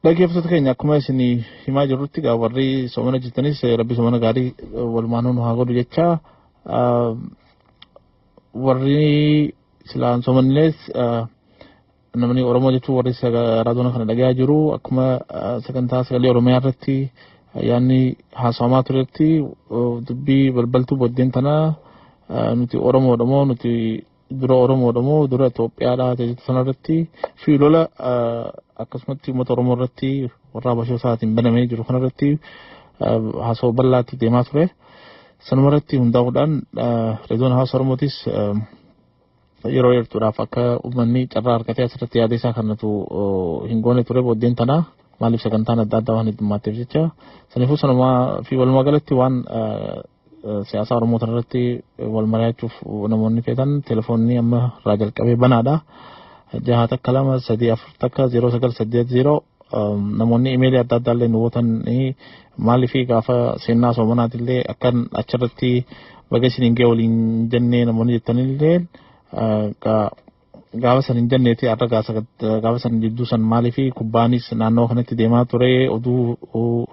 Dhaggeeffattoota keenya, akkuma isin himaa jirrutti gaa warri soomana jirtanis rabbi soomana gaarii walumaanuu nu haa godhu jecha, warri silaan soomannees namni Oromoo jechuun warri raadiyoona kana dhagayaa jiru, akkuma sagantaa Sagalee Oromiyaa irratti yaanni haasawamaa turetti, dubbii balbaltuu booddeen tanaa nuti Oromoodha moo, nuti dura Oromoodha moo dura Itoophiyaadha jechuudha sanarratti fi lola akkasumatti uummata Oromoo irratti warra Habashootaatiin banamee jiru kanarratti haasawaa bal'aatti deemaa ture. Sanuma irratti hundaa'uudhaan reediyoon hawaasa Oromootis yeroo dheertuudhaaf akka uummanni carraa argatee asirratti yaada isaa kanatu hin goone ture. Booddeen tanaa maaliif sagantaan adda addaa waan heddummaatteef jecha, saniifuu sanumaa fi walumaa galatti waan siyaasa Oromoo irratti wal mari'achuuf namoonni feetan telefoonni amma irraa jalqabee banaadha. 612 341 0980. Namoonni imeelii adda addaa illee nu gootan, maalii fi gaafa seenaa soomanaatillee akkan achirratti baga isiniin ga'e waliin jennee namoonni jettanillee, gaafa san hin jenneeti har'a gaafa san jidduu san maalii fi kubbaanis naannoo kanatti deemaa ture, oduu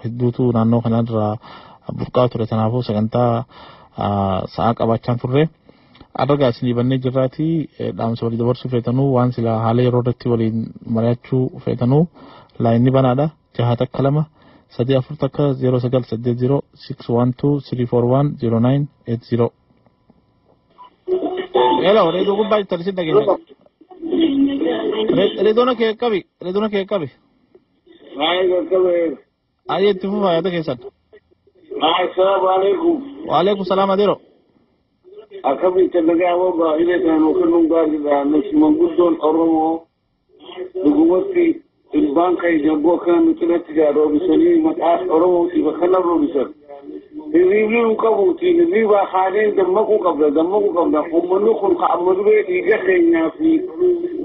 hedduutu naannoo kanarraa burqaa ture, kanaafuu sagantaa sa'aa qabaachaa turre. Har'a gaa isinii bannee jirraati, dhaamsa walii dabarsuu feetanuu, waan sila haala yeroo irratti waliin mari'achuu feetanuu laayinni banaadha. 612 341 0980, 612 341 0980. Hello, reedoo gubbaa jirtan, isin dhageenya. Reedoona kee qabi, reedoona kee qabi. Ayyee, itti fufaa yaada keessan. Assalaamu alaikum. Waalaikum salaam, adeero. Akkamitti nagaa moo baay'ee kan kennuun gaariidha. Nuti manguddoon Oromoo dhugumatti ilmaan keenya akkana nu cinatti roobisanii maqaa Oromootiif akkana roobisan. Hirriibni nu qabuuti, hirriibaa haadeen dammaquu qabna, dammaquu qabna. Uummanni kun ka amma duree dhiiga keenyaa fi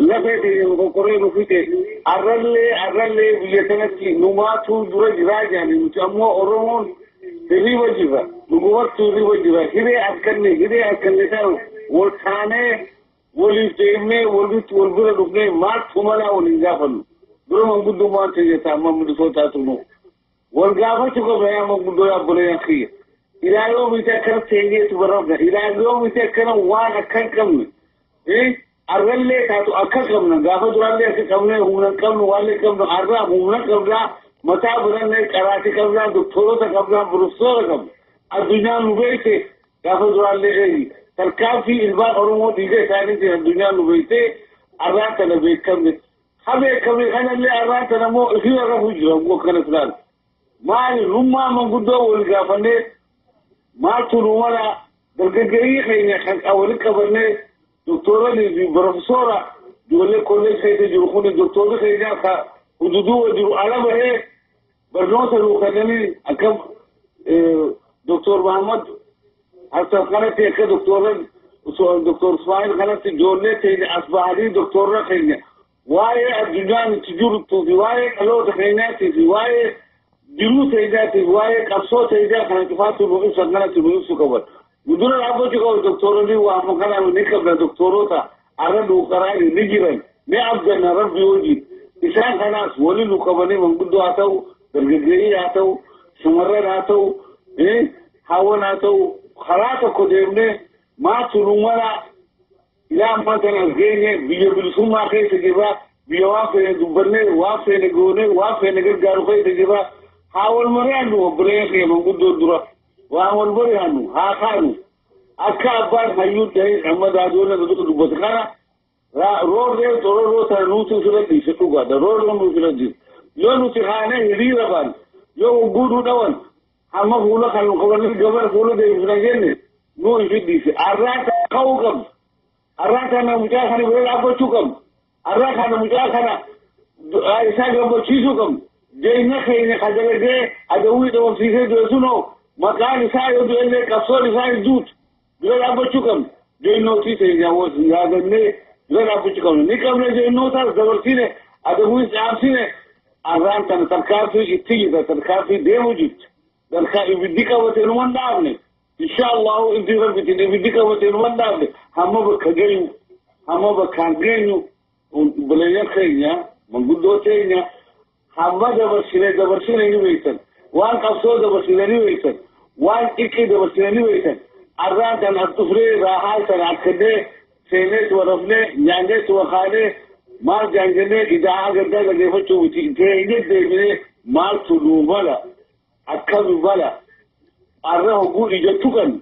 lafee keenya nu qoqqoree nu fixe. Arrallee arrallee biyya kanatti numaatu dura jiraa jedhani, nuti ammoo Oromoon hirriiba jira. Dhugumatti hirriiba jira. Hiree akkanne, hiree akkanne kana wal taanee waliif deemnee walitti wal bira dhufnee maaltu malaa waliin gaafannu. Dura manguddummaan ta'e amma milisootaa tunu. Wal gaafachuu qabna yaa manguddoo, yaa obboleeyyan kiyya. Ilaa yoomiti akkana teenyeetu barabna? Ilaa yoomiti akkana waan akka hin qabne? Arrallee taatu akka qabna, gaafa duraallee akka qabne humna hin qabnu, waan hin qabnu. Arraa humna qabnaa, mataa birannee qaraatii qabnaa, doktorota qabnaa, profeesora qabna. Addunyaan nu beekte. Gaafa duraallee eegi tarkaanfii ilmaan Oromoo dhiiga isaaniitiin addunyaan nu beekte. Arraan tana beekamne, ha beekame kanallee arraan tana immoo ifii rafuu jira. Akkana filaal maali nummaa manguddoo wal gaafannee maaltu nu mala, dargaggeeyyii keenya kan walitti qabannee, doktoranii fi profeesora, ijoollee kolleej keessa jiru kun, doktorri keenya ka hududuuba jiru ala bahee barnoota nuu kennanii, akka doktor Mahammad Hassan kanatti, akka doktorran doktor Ismaa'il kanatti, ijoollee keenya as bahanii doktorra keenya waa'ee addunyaan itti jirtuu fi waa'ee dhaloota keenyaatii fi waa'ee jiruu keenyaatii fi waa'ee qabsoo keenyaa kana cufaatti nu ibsan kanatti nu ibsu qaban. Nu dura dhaabbachuu qabu doktoronni. Waama kana ni qabna, doktoroota arra duuqaraa ni jiran, ni abdanna rabbi wajjin. Isaan kanaas wali nu qabanii, manguddoo haa ta'u, dargaggeeyyii haa ta'u, shamarran haa ta'u, hawwan haa ta'u, karaa tokko deemnee maaltu nu mala. Ilaa ammaa kana as geenye, biyya bilisummaa keessa jirra, biyya waan feene dubbannee, waan feene goonee, waan feene gargaaru keessa jirra. Haa wal mari'annu, obboleeyyan kiyya manguddoo, dura waan wal mari'annu haa kaanu. Akka abbaan hayyuu ta'e amma daadoon dubbate kana, roorree roorroo tana nuti ofirra dhiise dhugaadha. Roorroo nu ofirra dhiise yoo nuti kaanee hiriira baan, yoo guuduu dhawan, hamma fuula kan qabanne gabar fuula deebifna jenne nu ifi dhiise. Arraa ka'uu qabdu, arraa kana mucaa kana bira dhaabbachuu qabdu, arraa kana mucaa kana isaa gammachiisuu qabdu. Jeenya keenya ka dalagee adawwii dhabamsiisee du'e sunoo maqaan isaa yoo du'ellee qabsoon isaa hin duutu, bira dhaabbachuu qabnu. Jeenyootii teenya yaadannee bira dhaabbachuu qabnu. Ni qabna jeenyootaas dabarsine, adawwiis dhaamsine. Arraan tana tarkaanfii itti jirta, tarkaanfii deemu jirti. Darkaa ibiddi qabate numan dhaabne, insha Allahu ibdi rabbitiin ibiddi qabate numan dhaabne hamma bakka gayu, hamma bakkaan geenyu. Obboleeyyan keenya, manguddoo teenya, Hamma dabarsine dabarsine ni beektan. Waan qabsoo dabarsine ni beektan. Waan xiqqii dabarsine ni beektan. Arraan kan as dhufnee raahaa sana akkannee seeneetu warafnee nyaanneetu wakaanee maal jaanjennee idaa gaddaa dhaggeeffachuu miti. Teenyee deebinee maaltu nuu mala akkami mala arra hogguu ija tuqan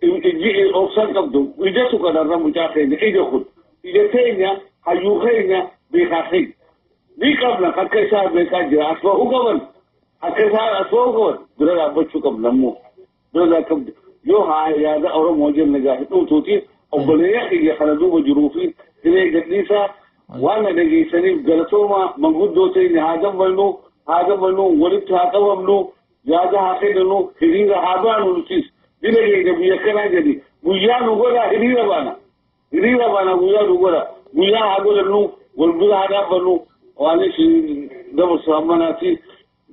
iji obsan qabdu ija tuqan arra mucaa keenya ija kun ija teenya hayyuu keenya beekaa keenya. Ni qabna akka isaa beekaa jira as bahuu qaban akka isaa as bahuu qaban bira dhaabbachuu qabna immoo bira dhaabbachuu yoo haa yaada Oromoo jenne gaafa dhuutuuti obboleeyyaa kiyya kana duuba jiruu fi hiree gadhiisaa waan na dhageessaniif galatooma manguddoo teenya haa gammannu haa gammannu walitti haa qabamnu yaada haa kenninu hiriira haa baanu nutis ni dhageenya biyya kanaa jedhi guyyaa nu godhaa hiriira baana hiriira baana guyyaa nu godha guyyaa haa godhannu wal bira haa dhaabbannu waan isin dabarsu hammanaati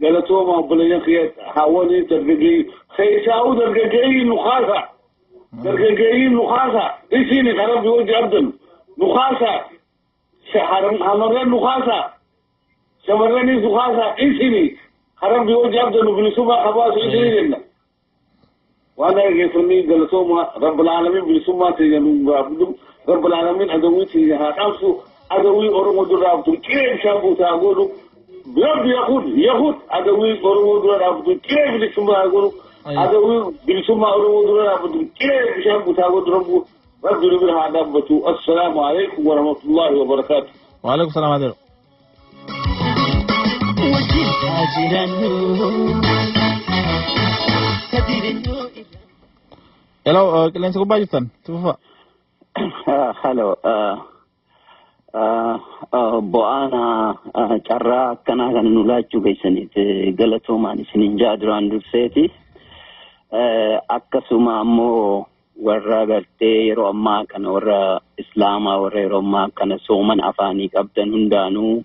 galatooma obboleeyyan kiyya haawwanii dargaggeeyyii keessaa'uu dargaggeeyyii nu kaasa dargaggeeyyii nu kaasa isiini kan rabbi wajji abdannu nu kaasa hamarran nu kaasa shamarranis nu kaasa isini kan rabbi wajji abdannu bilisummaa qabaasu isini jenna waan dhageessanii galatooma rabbil aalamiin bilisummaa teenya nu gaafnu rabbil aalamiin adawwii teenya haa dhaabsu adawwii Oromoo dura dhaabtu qiree bishaan buusaa godhu rabbi yahud yahud adawwii Oromoo dura dhaabtu qiree bilisummaa haa godhu adawwii bilisummaa Oromoo dura dhaabtu qiree bishaan buusaa godhu rabbu rabbi nu bira haa dhaabbatu assalaamu alaikum warahmatullaahi wabarakaatu. Waalaikum salaam adeero. Hello, qilleensa gubbaa jirtan tufufa. Hello. Bo'aana carraa akkanaa kana nu laachuu keessaniif galatoomaan isiniin jaa duraan durseeti. Akkasuma ammoo warra gartee yeroo ammaa kana warra islaamaa warra yeroo ammaa kana sooman afaanii qabdan hundaanuu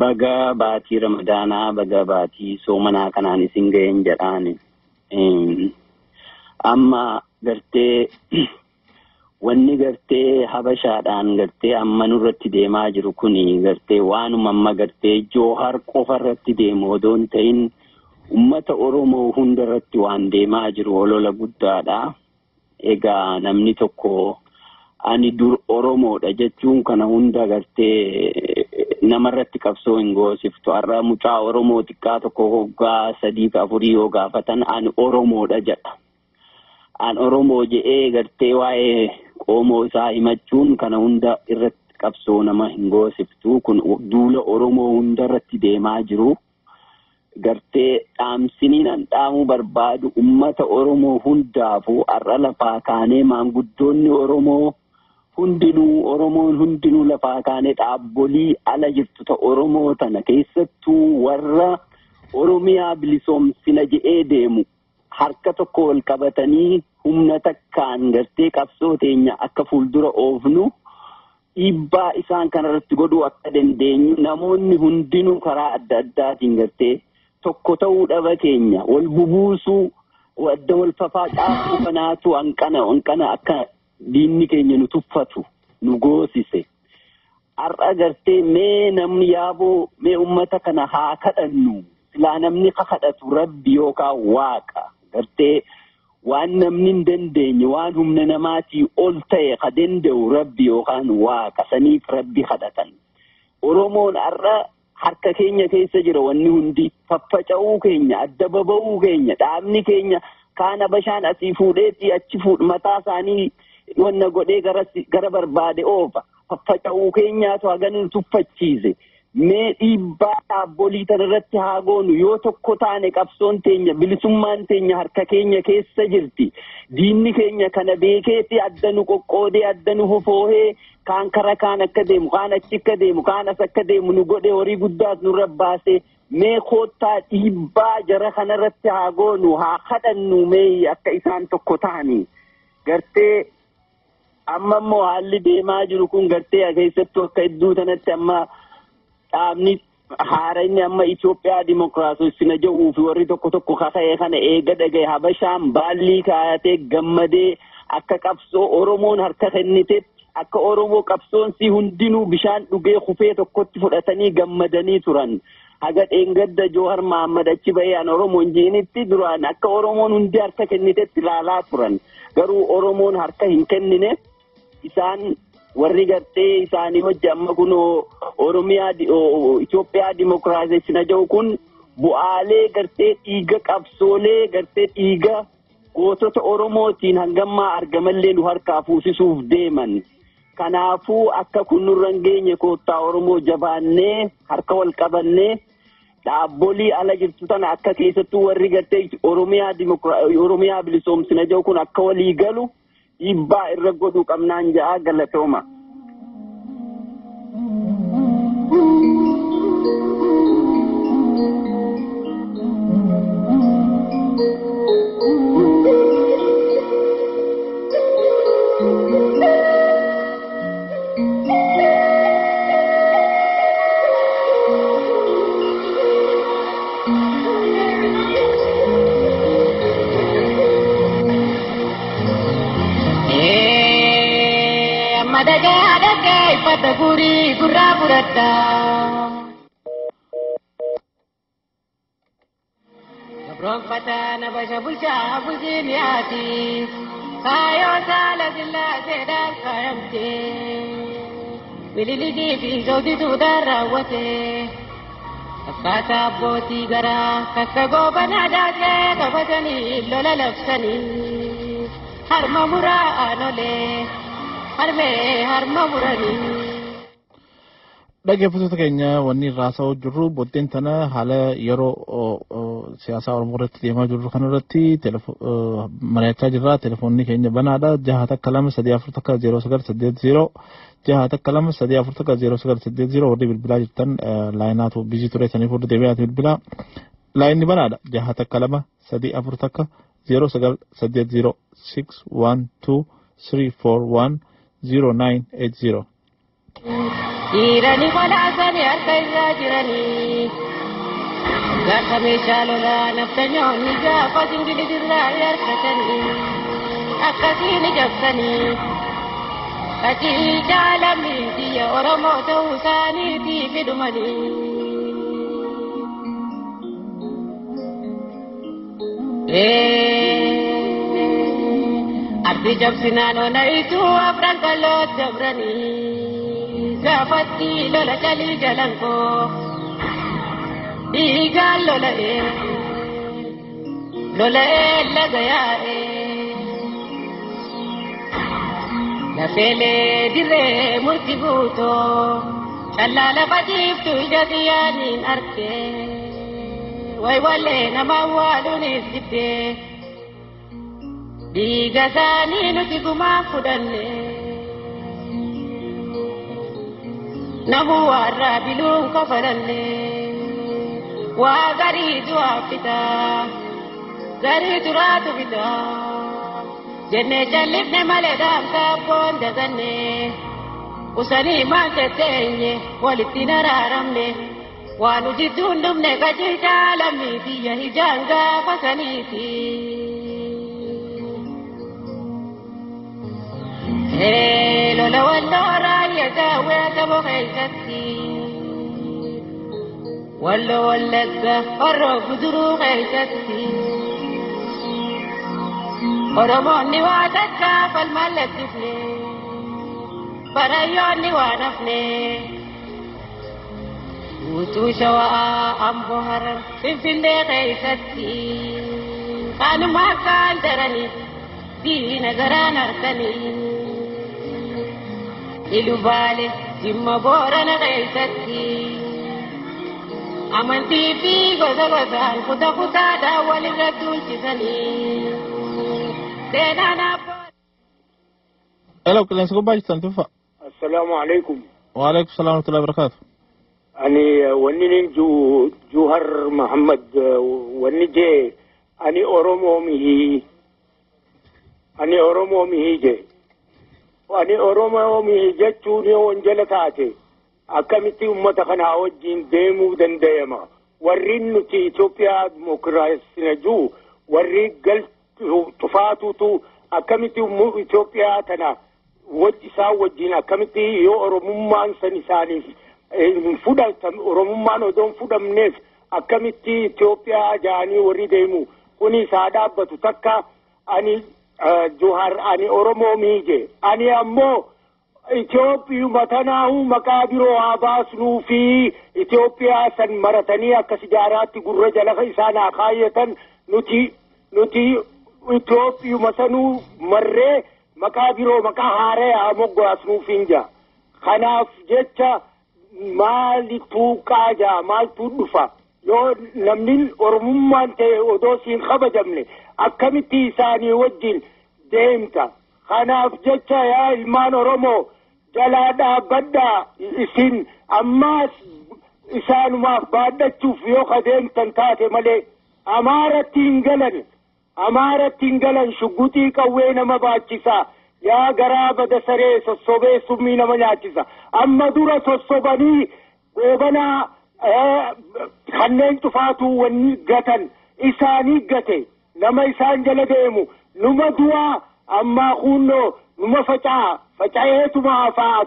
baga baatii ramadaanaa baga baatii soomanaa kanaan isin ga'een jedhaani. Amma gartee wanni gartee habashaadhaan gartee amma nurratti deemaa jiru kuni gartee waanuma amma gartee joohar qofa irratti deemu odoo hin ta'in ummata Oromoo hunda irratti waan deemaa jiru olola guddaadha. Egaa namni tokko ani dur Oromoodha jechuun kana hunda gartee namarratti qabsoo hin goosiftu. Har'a mucaa Oromoo xiqqaa tokko hoggaa 3 fi 4 yoo gaafatan ani Oromoodha jedha. An Oromoo je'ee gartee waa'ee qoomoo isaa himachuun kana hunda irratti qabsoo nama hin goosiftu. Kun duula Oromoo hunda irratti deemaa jiru. Gartee dhaamsiniin an dhaamuu barbaadu ummata Oromoo hundaafuu har'a lafaa kaanee maanguddoonni Oromoo hundinuu Oromoon hundinuu lafaa kaanee dhaabbolii ala jirtu ta Oromoo tana keessattuu warra Oromiyaa bilisoomsina je'ee deemu harka tokko wal qabatanii humna takkaan gartee qabsoo teenya akka fuuldura oofnu dhiibbaa isaan kanarratti godhuu akka dandeenyu namoonni hundinuu karaa adda addaatiin gartee tokko ta'uu dhaba keenya wal bubuusuu adda wal fafacaasuu kanaatu hanqana akka diinni keenya nu tuffatu nu goosise. Har'a gartee mee namni yaaboo mee ummata kana haa kadhannu silaa namni kadhatu rabbi yookaan waaqa gartee waan namni hin dandeenye waan humna namaatii ol ta'e ka danda'u rabbi yookaan waaqa saniif rabbi kadhatan. Oromoon har'a harka keenya keessa jira wanni hundi faffaca'uu keenya adda baba'uu keenya dhaabni keenya kaan habashaan asii fuudheetti achi fuudh mataa isaanii wanna godhee gara barbaade oofa faffaca'uu keenyaatu haga nu tuffachiise. Mee dhiibbaa dhaabbolii tanarratti haa goonu yoo tokko taane qabsoon teenya bilisummaan teenya harka keenya keessa jirti. Diinni keenya kana beekeeti adda nu qoqqoodee adda nu fofoohee kaan kara kaan akka deemu kaan achi akka deemu kaan as akka deemu nu godhe horii guddaas nurra baase mee koottaa dhiibbaa jara kanarratti haa goonu haa kadhannu mee akka isaan tokko ta'anii gartee amma immoo haalli deemaa jiru kun gartee keessattuu akka iddoo tanatti amma dhaabni haara inni amma Itoophiyaa dimokiraatessina jedhuu fi warri tokko tokko kaka'ee kana eega dhagaye Habashaan baallii kaayatee gammadee akka qabsoo Oromoon harka kennitetti akka Oromoo qabsoon si hundinuu bishaan dhugee kufee tokkotti fudhatanii gammadanii turan. Haga dheengadda Joohar Mahammad achi bahee an Oromoon jiinitti duraan akka Oromoon hundi harka kennitetti ilaalaa turan. Garuu Oromoon harka hin kennine isaan warri gartee isaanii hojii amma kun Oromiyaa Itoophiyaa dimokiraasessina jedhu kun bu'aalee gartee dhiiga qabsoolee gartee dhiiga gootota Oromootiin hangammaa argamallee nu harkaa fuusisuuf deeman. Kanaafuu akka kun nurra hin geenye koottaa Oromoo jabaannee harka wal qabannee dhaabbolii ala jirtu tana akka keessattuu warri gartee Oromiyaa bilisoomsina jedhu kun akka walii galu dhiibbaa irra godhuu qabnaan ja'a galatooma. Akkaataa abbootii garaa kakka goobanaa daakee qabatanii lola labsanii harma muraa aanolee harmee harma muranii. Dhaggeeffattoota keenya wanni irraa haasa'aa jirru booddeen tana haala yeroo siyaasaa Oromoo irratti deemaa jirru kanarratti mari'achaa jirra. Telefoonni keenya banaadha. 6 1 2 3 4 1 0 9 8 0 6 1 2 3 4 1 0 9 8 0 warri bilbilaa jirtan laayinaatu bizii ture saniif warri deebi'aatu bilbilaa. Laayinni banaadha. 6 1 2 3 4 1 0 9 8 0 6 1 2 3 4 1 0 9 8 0. Dhiirani qolaasanii harka irraa jiranii gaafa meeshaa lolaa naftanyoonni gaafa ingilizirraa harkatanii akkasiin jabsanii qaciichaa lammii biyya Oromoo ta'uu isaaniitiif hidhumanii. Ardi jabsinaan onaituu afran kalloot dabranii. Gaafatti lola calii jalankoo dhiigaan lola'ee lola'ee laga yaa'ee lafeelee dirree murti guutoo callaa lafa jiiftu ija xiyyaaniin arkee waywallee nama awwaaluunis dibbee dhiiga isaanii nuti gumaa fudhanne. Namu warra biluun kafalanne waa garii du'aaf bitaa garii turaatu bitaa jennee jallifne malee dhaamsa abboon daganne usanii maal tetteenye walitti naraaramne waan hojjettuun dhumne qajeelchaa lammii biyya hijaan gaafa saniiti. Lola walloo raayyaa daawwee saba keessatti walloo wallagga horroo guduruu keessatti Oromoonni waa takka falmaan lakkifne barayyoonni waan hafne guutuu shawaa amboo harar finfinnee keessatti kanuma akkaan daranii diina garaan harkanii. Ilubaale dhimma boorana keessatti amantii fi gosa gosaan kuta kutaadhaan walirra tuulchisanii seenaan abbaa. Hello, qilleensa gubbaa jirtan tufa. Assalaamu alaikum. Waalaikum salaam warahmatullahi wabarakaatu. Ani wanni nin Juhar Muhammad wanni jee ani Oromoo mihii ani Oromoo mihii jee. Ani Oromoo mihii jechuun yoo wanjala taate akkamitti uummata kanaa wajjin deemuu danda'ama. Warri nuti Itoophiyaa dimokiraasina jiru warri tufaatutu akkamitti Itoophiyaa tana isaan wajjin akkamitti yoo Oromummaan san isaaniif Fudhatan Oromummaan odoo hin fudhamneef akkamitti Itoophiyaa ja'anii warri deemu kuni isaa dhaabbatu. Takka ani Juhar ani Oromoo miije, ani ammoo Itoophiyuma tanaahu maqaa biroo haa baasnuu fi Itoophiyaa san maratanii akka sijaaraatti gurra jala isaan haa kaayyatan, nuti Itoophiyuma sanuu marree maqaa biroo, maqaa haaraa haa moggaasnuuf hin jaa. Kanaaf jecha maalitu qaajaa maaltu dhufa? Yoo namni Oromummaan ta'e odoo siin kabajamne, akkamitti isaanii wajjin deemta? Kanaaf jecha yaa ilmaan Oromoo, jalaa dhaabbadhaa. Isin ammaas isaanumaaf baadhachuuf yoo kadeemtan taate malee Amaaratti hin galan, Amaaratti hin galan. Shugguxii qawwee nama baachisaa. Yaa garaa bada saree, sossobee summii nama nyaachisa. Amma dura sossobanii Goobanaa kanneen cufaatu wanni gatan isaanii gate. Nama isaan jala deemu numa du'aa, ammaa kunnoo numa faca'a, faca'eetuma hafaa,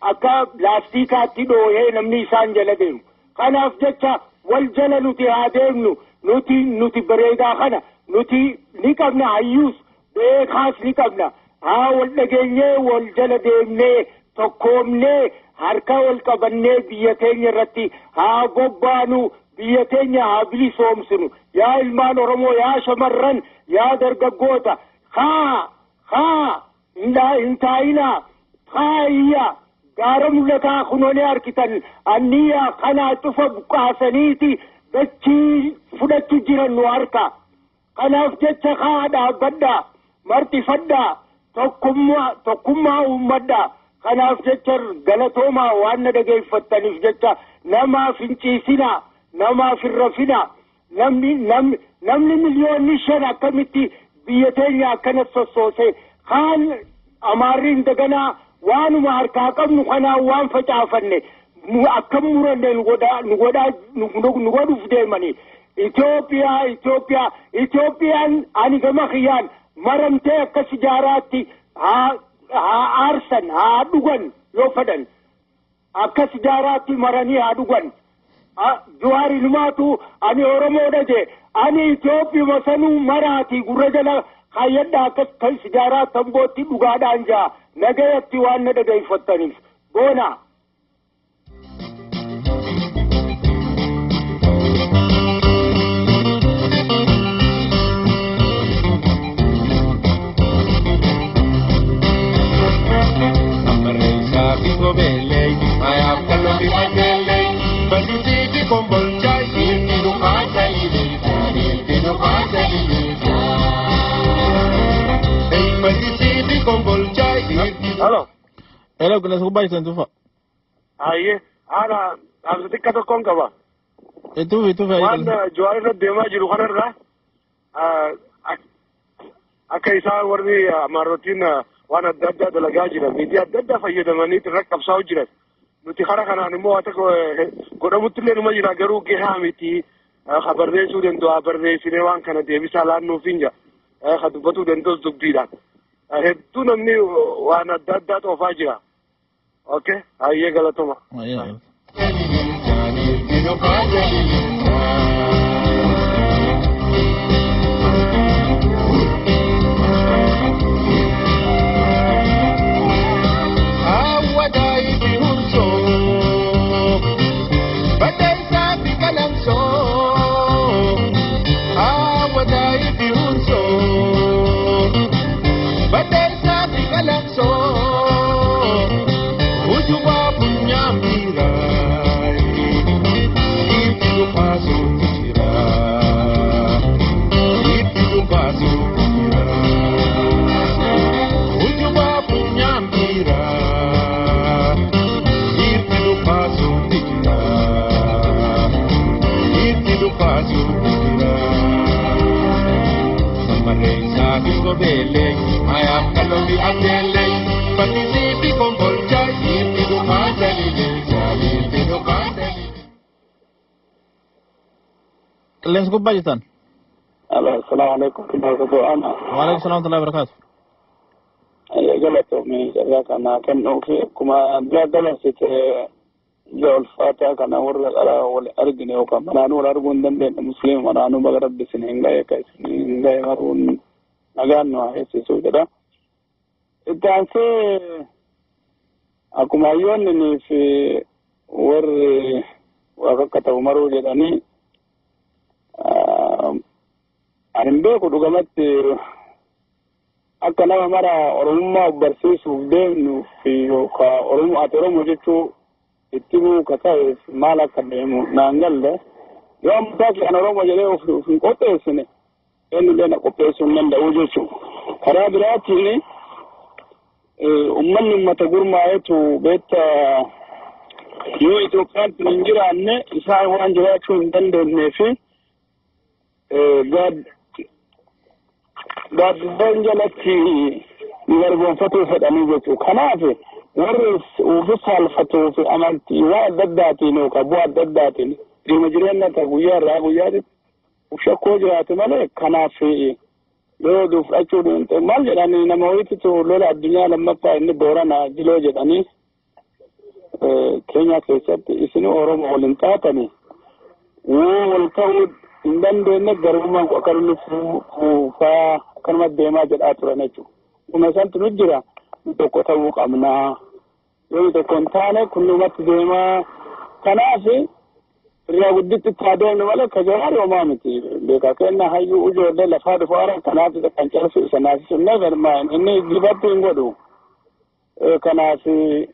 akka laastiikaatti dhoohee namni isaan jala deemu. Kanaaf jecha wal jala nuti haa deemnu. Nuti bareedaa kana nuti ni qabna, hayyuus beekaas ni qabna. Haa wal dhageenyee, wal jala deemnee, tokkoomnee, harka wal qabannee biyya teenya irratti haa bobbaanu, biyya teenya haa bilisoomsinu. Yaa ilmaan Oromoo, yaa shamarran, yaa dargaggoota, haa hin taa'inaa, haa iyya. Gaara Mul'ataa kunoonee harkitan anniyaa kanaa cufa buqqaasaniiti dachii fudhachu jiran nu harka. Kanaaf jecha haa dhaabbadhaa, marxifadhaa, tokkummaa uummadhaa. Kanaaf jecha galatoomaa waan na dhageeffattaniif jecha. Namaaf hin ciisinaa, namaaf hin rafinaa. Namni 5 miliyoonni akkamitti biyya teenya akkana sossoose? Kaan Amaarri daganaa waanuma harkaa qabnu kanaan waan facaafanne akkam muranne nu godhaa nu godhuuf deemanii. Itoophiyaa, Itoophiyaa, Itoophiyaan ani gama kiyyaan maramtee akka sijaaraatti haa aarsan, haa dhugan yoo fedhan, akka sijaaraatti maranii haa dhugan. Jawaar inumaatu ani Oromoodha jee, ani Itoophiyuma sanuu maraati gurra jala kaayyadha, akka sijaaraa tambootti dhugaadhaan jaa. Nagayatti waan na dhaggeeffattaniif boona. Amarreessaa fi gobeellee, mayaaf kaloo fi ajeellee, bal'isii fi kombolchaa, dhiirri dhufaa jalileessa, dhiirri dhufaa jalileessa. Bal'isii fi kombolchaa, dhiirri. Halo. Hello, qilleensa gubbaa jirtan, tufa. Hayyee, haala dhaamsa xiqqaa tokkoon qaba. Tufi, tufi. Waan Jawaar irra deemaa jiru kanarra akka isaan warri Amaarrotiin waan adda addaa dalagaa jiran, miidiyaa adda addaa fayyadamanii irra qabsaa'u jiran. Nuti karaa kanaan immoo waa tokko godhamutti illee numa jira, garuu gahaa miti. Ka barreessuu danda'u haa barreessinee waan kana deebisaa laannuuf hin jira. Ka dubbatuu danda'us dubbiidhaan. Hedduu namni waan adda addaa xoofaa jira. Okay, hayyee, galatoma. Dhiirri dhufaa jalileessa. Hawwataa fi hursoo, baddeessaa fi qalamsoo. Hawwataa fi hursoo, baddeessaa fi qalamsoo. Utubaa funyaan biiraa, itti dhufaa suutu jira. Itti dhufaa suutu jira. Utubaa funyaan biiraa, itti dhufaa suutu jira. Itti dhufaa suutu jira. Samarreessaa fi gobeellee, mayaaf kaloo fi ajeellee, bal'isii fi kombolchaa, itti dhufaa jalileessa, itti dhufaa jalileessa. Qilleensa gubbaa jirtan. Alo, assalamu alaikum warahmatullahi wabarakatuh. Waalaikum salaam wa rahmatullahi wa barakaatu. Galatoomii carraa kana kennuu fi akkuma dura dabarsite Guyyaa ulfaataa kana warra qaraa wal argine yookaan maraanuu wal arguu hin dandeenye musliima maraanuu baga rabbi isin hin gahe ka isin hin gahe maruun nagaan nu haa heessisuu jedha. Itti aansee akkuma hayyoonni fi warri waa akka ta'u maruu jedhanii ani hin beeku dhugamatti akka nama mara oromummaa of barsiisuuf deemnu fi yookaan oromoo ati oromoo jechuu itti bu'u ka ta'eef maal akka deemu naan galle yoo ammataa fi an oromoo jedhee of hin qopheessine eenyullee na qopheessuu hin danda'u jechuudha. Karaa biraatiin uummanni uummata gurmaa'etu beekta yoo Itoophiyaan tun hin jiraanne isaan waan jiraachuu hin dandeenyee fi gaaddiddan jalatti nu garboonfatuu fedhanii jechuudha. Kanaaf warri ofi saalfatuu fi amantii waan adda addaatiin yookaan bu'aa adda addaatiin dhimma jireenya ta'e guyyaa irraa guyyaatti shakkoo jiraate malee kanaaf yoo fudhachuu deemte maal jedhanii nama wayititu lola addunyaa lammaffaa inni Boorana Jiloo jedhanii Keenyaa keessatti isin Oromoo waliin taatanii woo wal ta'uu hin dandeenye garbummaan akkanuma fuufaa akkanuma deemaa jedhaa turan jechuudha. Dhuma isantu nu jira tokko ta'uu qabnaa yoo tokko hin taane kunnumatti deemaa kanaaf irraa gudditti itti adeemnu malee ka jawaari homaa miti beekaa kenna hayyuu ijoollee lafaa dhufu hara kanaaf isa kan calsu isa naasisu never mind inni dibatti hin godhu. Kanaaf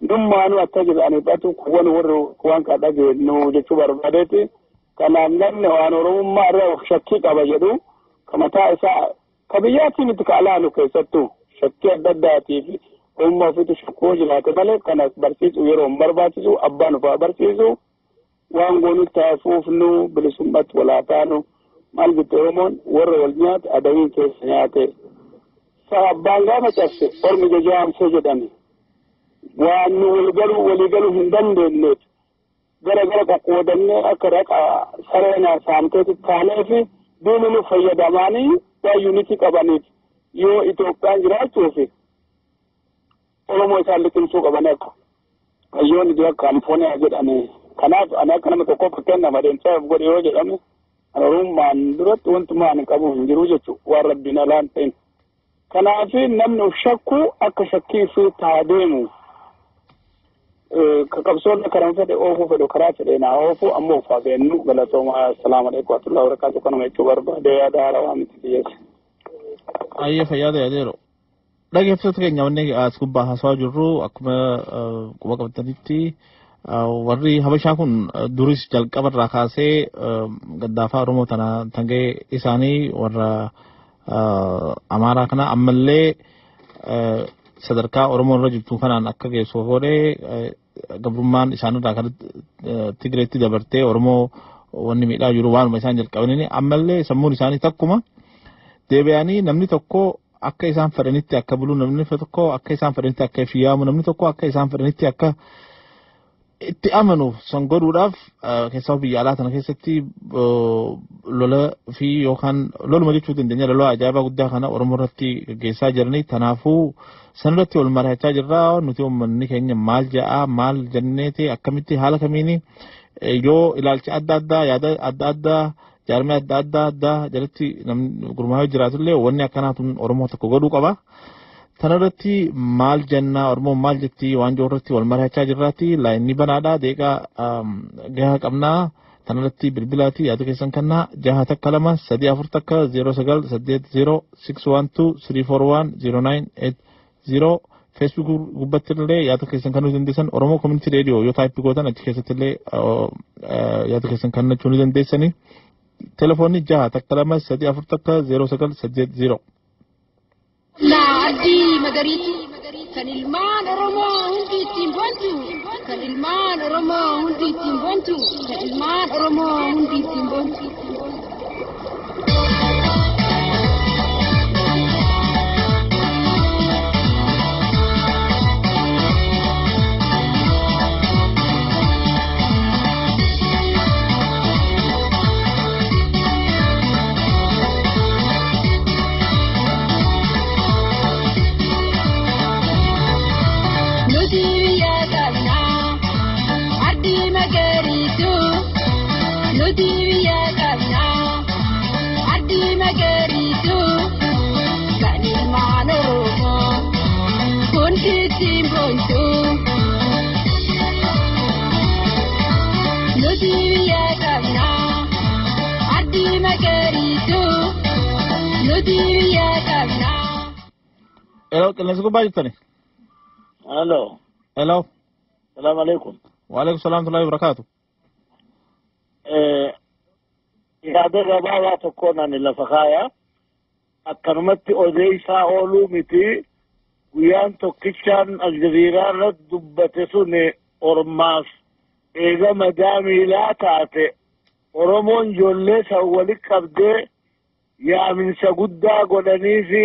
dhummaanuu akka jedhanii dhatu kuwwan warri waan ka dhageenyu jechuu barbaadeeti. Kanaaf namni waan oromummaa irraa of shakkii qaba jedhu ka mataa isaa ka biyyaatii miti ka alaalu keessattuu shakkii adda addaatii fi oromummaa ofiitu shakkoo jiraate malee kana barsiisu yeroo hin barbaachisu abbaan ofaa barsiisu. Waan goonutti hafuufnu bilisummaatti walaa taanu maal jette Oromoon warra wal nyaate adawiin keessa nyaate. Sa'a abbaan gaafa cabse ormi jajaamsee jedhame. Waan nu wal galuu walii galuu hin dandeenyeef gara gara qoqqoodannee akka raqa sareenaa saamteetti taanee fi diinni nu fayyadamaanii waan yuunitii qabaniif yoo Itoophiyaan jiraachuuf Oromoo isaan liqimsuu qaban akka hayyoonni dura kaampooniyaa jedhame. Kanaaf ani akka nama tokko fakkeenya adeemsaaf godhe yoo jedhame ani oromummaan duratti wantumaa ani qabu hin jiru jechuudha waan rabbiin alaan ta'in. Kanaaf namni of shakku akka shakkii fi taa deemu ka qabsoon karaa fedhe oofuu fedhu karaa fedhe naa oofuu ammoo of haa beennu galatooma assalaamu alaikum warahmatullahi wabarakatuh kanuma jechuu barbaade yaada haarawaa miti kiyyeessa. Ayyee fayyaada yaadeero. Dhaggeeffattoota keenya wanni as gubbaa haasawaa jirru akkuma quba qabatanitti warri Habashaa kun duris jalqaba irraa kaasee gaddaafaa Oromoo tana tangee isaanii warra Amaaraa kana ammallee sadarkaa Oromoo irra jirtu kanaan akka geessu godhee gabrummaan isaanirraa gara Tigireetti dabartee Oromoo wanni miidhaa jiru waanuma isaan jalqabanii ammallee sammuun isaanii takkuma deebi'anii namni tokko akka isaan fedhanitti akka bulu namni tokko akka isaan fedhanitti akka fiyaamu namni tokko akka isaan fedhanitti akka itti amanu san godhuudhaaf keessaa biyya alaa tana keessatti lola fi yookaan loluma jechuu dandeenya lola ajaa'ibaa guddaa kana Oromoo irratti gaggeessaa jiranii tanaafuu sanirratti wal mari'achaa jirra nuti uummanni keenya maal ja'a maal jenneeti akkamitti haala kamiini yoo ilaalcha adda addaa yaada adda addaa jaarmee adda addaa addaa jalatti namni gurmaa'ee jiraatullee wanni akkanaa tun Oromoo tokko godhuu qaba. Tanarratti maal jennaa Oromoon maal jetti waan jiru irratti wal mari'achaa jirraati laayinni banaadha deeqaa gahaa qabnaa tanarratti bilbilaati yaada keessan kennaa 6 1 2 3 4 1 0 9 8 0 6 1 2 3 4 1 0 9 8 0 Facebook gubbatti illee yaada keessan kennuu dandeessan Oromoo Community Radio yoo taayipii gootan achi keessatti illee yaada keessan kennachuu ni dandeessani. Telefoonni 6 1 2 3 4 1 0 9 8 0. Ardii magariitu kan ilmaan Oromoo hundi ittiin boontu kan ilmaan Oromoo hundi ittiin boontu kan ilmaan Oromoo hundi ittiin boontu. Nuti biyya qabnaa, ardii ittiin boontu. Nuti biyya qabna ardii magariitu nuti biyya qabna. Hello, qilleensa gubbaa jirtani? Hello. Hello. Salaam alaikum. Waalaikum salaam wa rahmatullahi wa barakaatu. Yaada gabaabaa tokkoon ani lafa kaaya. Akkanumatti odeessaa ooluu miti. Guyyaan tokkichaan Aljazeeraa irratti dubbate sun ormaaf eega madaa miilaa taate Oromoon ijoollee san walitti qabdee yaaminsa guddaa godhanii fi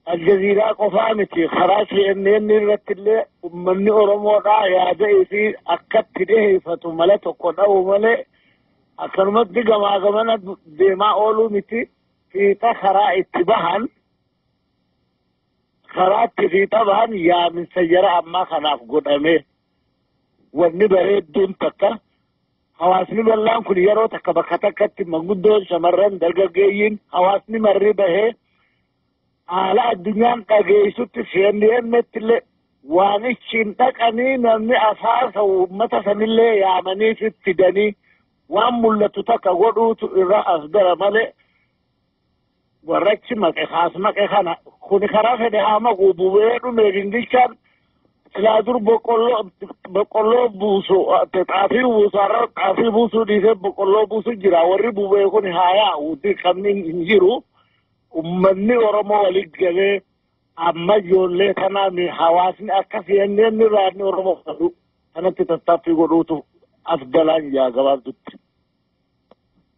Aljazeeraa qofaa miti karaa CNN irratti illee uummanni Oromoodhaa yaada fi akkatti dhiheeffatu mala tokko dha'u malee akkanumatti gamaa gamana deemaa ooluu miti fiixa karaa itti bahan karaa itti fiixa bahan yaaminsa jara ammaa kanaaf godhame wanni bareedduun takka hawaasni bal'aan kun yeroo takka bakka takkatti manguddoon shamarran dargaggeeyyiin hawaasni marri bahee haala addunyaan dhageessutti CNN'tti illee waan ichiin dhaqanii namni afaasa uummata sanillee yaamanii fidanii waan mul'atu takka godhuutu irra as gara malee warrachi maqe kaas maqe kana kuni karaa fedhe haa maqu bu'ee dhume gingilchaan silaa dur boqqolloo buusu xaafii buusu har'a xaafii buusuu dhiisee boqqolloo buusu jira warri bu'ee kun haa yaa'u qabni hin jiru. Uummanni Oromoo walitti galee amma ijoollee kanaa hawaasni akka CNN irraa inni Oromoo fudhatu kanatti tattaaffii godhuutu afdalaan jaa gabaabdutti.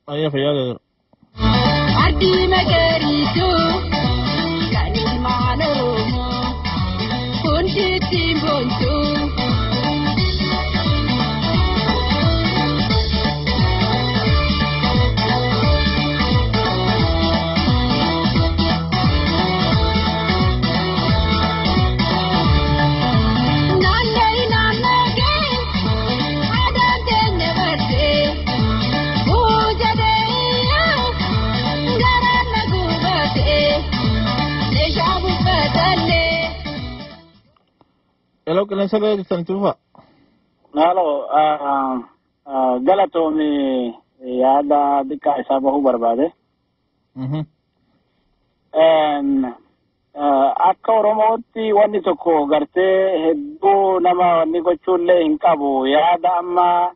Ayyaa fayyaa jira. Ardii magariitu kan ilmaan Oromoo hundi ittiin boontu. Naannoo naannoo gee aadaan teenya bartee buujadeeyaa garaan na gubatee meeshaa buufatallee. Hello, qilleensa irra jirtani tuufa. Halo, galatoomi yaada xiqqaa isaa bahuu barbaade. Akka Oromootti wanni tokko gartee hedduu nama wanni gochuullee hin qabu. Yaada amma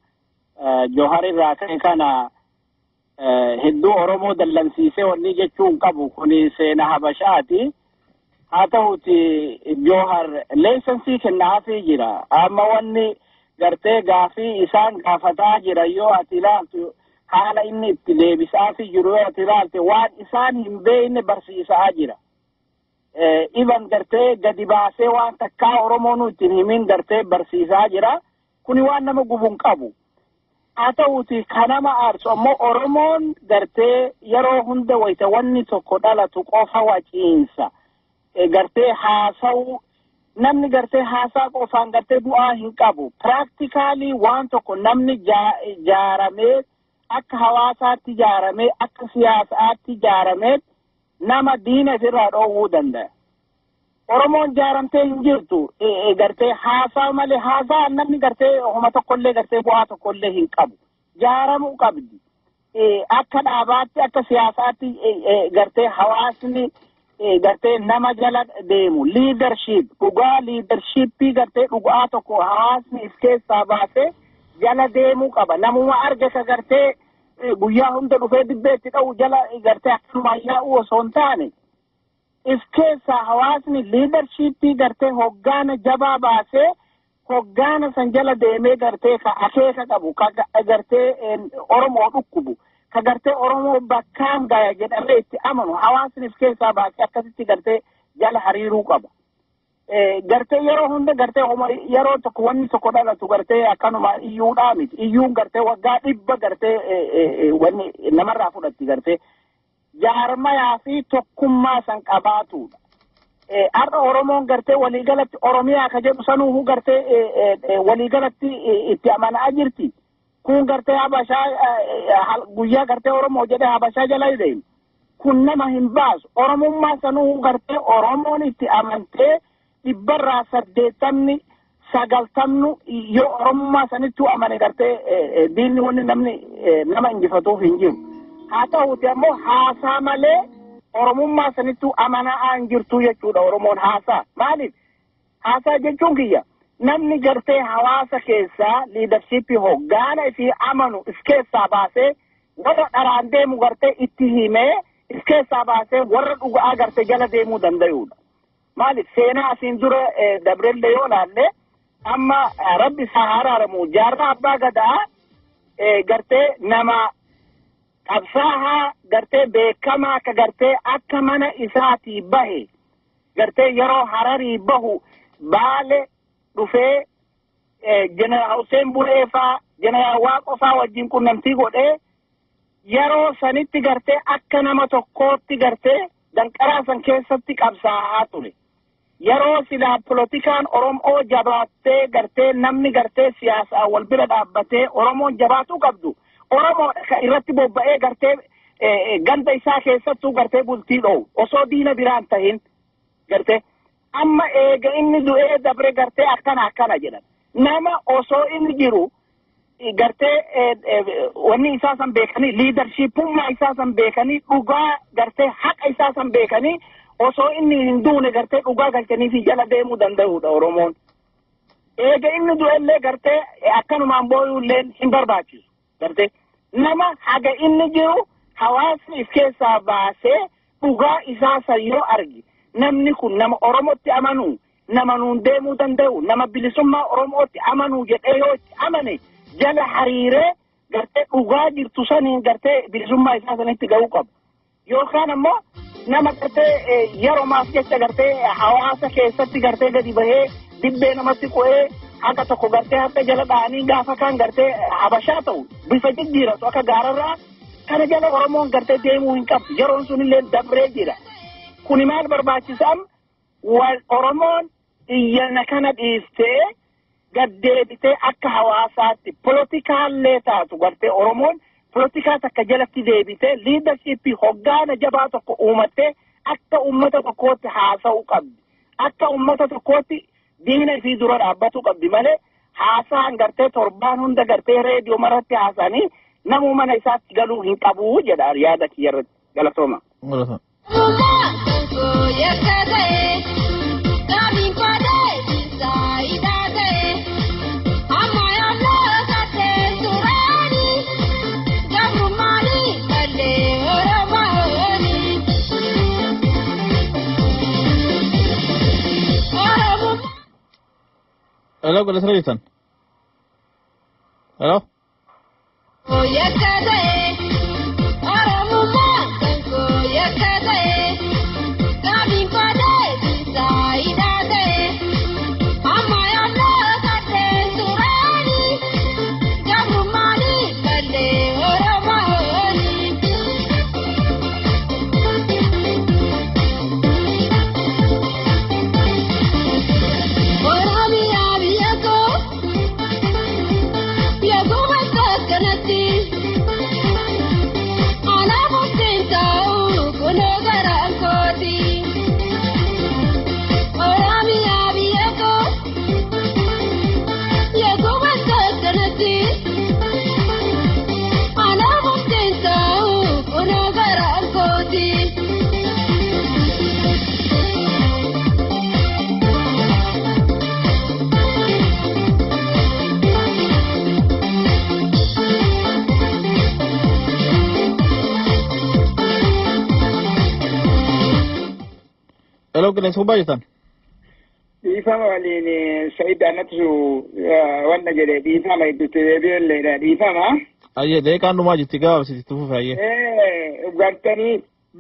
Johar irraa ka'e kana hedduu Oromoo dallansiisee wanni jechuu hin qabu. Kuni seena Habashaati. Haa ta'uti Johar leessansii kennaafii jira. Amma wanni gartee gaafii isaan gaafataa jira yoo ati ilaaltu haala inni itti deebisaafii jiru yoo ati ilaalte waan isaan hin beekne barsiisaa jira. Iban gartee gadi baasee waan takkaa Oromoon ittiin himin gartee barsiisaa jira. Kuni waan nama gubu hin qabu. Haa ta'uti kan nama aarsu ammoo Oromoon gartee yeroo hunda wayita wanni tokko dhalatu qofa waciinsa. Gartee haasa'u namni gartee haasaa qofaan gartee bu'aa hin qabu. Practically waan tokko namni jaaramee akka hawaasaatti jaaramee akka siyaasaatti jaaramee nama diina ofirraa dhoowwuu danda'a. Oromoon jaaramtee hin jirtu gartee haasaa malee haasaa namni gartee homa tokkollee gartee bu'aa tokkollee hin qabu. Jaaramuu qabdi. Akka dhaabaatti akka siyaasaatti gartee hawaasni gartee nama jala deemu leadership dhugaa leadershipii gartee dhugaa tokko hawaasni if keessaa baasee jala deemuu qaba. Namuma arge ka gartee guyyaa hunda dhufee dibbeetti dha'u jala gartee akkanumaan yaa'u osoo hin taane if keessaa hawaasni leadershipii gartee hoggaana jabaa baasee hoggaana san jala deemee gartee ka akeeka qabu ka gartee Oromoo dhukkubu ka gartee Oromoo bakkaan gaya jedhamee itti amanu hawaasni if keessaa baasee akkasitti gartee jala hariiruu qaba. Gartee yeroo hunda gartee yeroo tokko wanni tokko dhalatu gartee akkanuma iyyuudhaa miti. Iyyuun gartee waggaa 100 gartee wanni namarraa fudhatti gartee jaarmayaa fi tokkummaa san qabaatudha. Har'a Oromoon gartee waliigalatti Oromiyaa ka jedhu sanuuhu gartee waliigalatti itti amanaa jirti. Kun gartee Habashaa guyyaa gartee Oromoo jedhee Habashaa jala deemu. Kun nama hin baasu. Oromummaa sanuuhu gartee Oromoon itti amantee 80% 90% yoo Oromummaa sanittuu amane gartee diinni wanni namni nama injifatuuf hin jiru. Haa ta'uuti ammoo haasaa malee Oromummaa sanittuu amanaa hin jirtu jechuudha Oromoon haasaa. Maaliif? Haasaa jechuun kiyya namni gartee hawaasa keessaa liidarshiippii hoggaana isii amanu if keessaa baasee warra dharaan deemu gartee itti himee if keessaa baasee warra dhugaa gartee jala deemuu danda'uudha. Maaliif seenaa asiin dura dabrellee yoo laalle amma rabbi isaa haraaramu jaarraa abbaa gadaa gartee nama qabsaahaa gartee beekamaa akka gartee akka mana isaatii bahe gartee yeroo hararii bahu baale dhufee jeneraal Hussein Buree faa jeneraal Waaqoo faa wajjin qunnamtii godhee yeroo sanitti gartee akka nama tokkootti gartee danqaraa san keessatti qabsaa'aa ture. Yeroo silaa polotikaan Oromoo jabaattee gartee namni gartee siyaasaa wal bira dhaabbatee Oromoon jabaatuu qabdu. Oromoo irratti bobba'ee gartee ganda isaa keessattuu gartee bultii dho'u osoo diina biraan tahin gartee amma eega inni du'ee dabre gartee akkana akkana jedhan. Nama osoo inni jiru gartee wanni isaa san beekanii liidarshiipummaa isaa san beekanii dhugaa gartee haqa isaa san beekanii osoo inni hin duune gartee dhugaa galchanii fi jala deemuu danda'uudha Oromoon. Eega inni du'ellee gartee akkanumaan booyuullee hin barbaachisu gartee nama haga inni jiru hawaasni if keessaa baasee dhugaa isaa san yoo arge namni kun nama Oromootti amanuu nama nuun deemuu danda'u nama bilisummaa Oromootti amanuu jedhee yoo itti amane jala hariiree gartee dhugaa jirtu saniin gartee bilisummaa isaa sanitti ga'uu qaba. Yookaan ammoo nama gartee yeroomaaf jecha gartee hawaasa keessatti gartee gadi bahee dibbee namatti qo'ee haga tokko gartee harka jala dha'anii gaafa kaan gartee habashaa ta'u bifa jijjiiratu akka gaararraa kana jala Oromoon gartee deemuu hin qabdu yeroon sunillee dabree jira. Kuni maal barbaachisaa wal Oromoon iyyana kana dhiistee gaddeebitee akka hawaasaatti polotikaallee taatu gartee Oromoon polotikaa takka jalatti deebitee liidarshiippii hoggaana jabaa tokko uumattee akka uummata tokkootti haasa'uu qabdi. Akka uummata tokkootti diina isii dura dhaabbatuu qabdi malee haasaan gartee torbaan hunda gartee reediyoo maratti haasa'anii namuu mana isaatti galuu hin qabu jedha yaada kiyya irratti galatooma. Hello, qilleensa jirtan? Hello? Hello, qilleensa gubbaa jirtan? Dhiifama waliin Sa'iid Annatu wanna jedhe dhiifama itti deebi'elleedha dhiifama. Ayyee deeqaan dhumaa jirti gabaabsitti fufe ayyee. Gartanii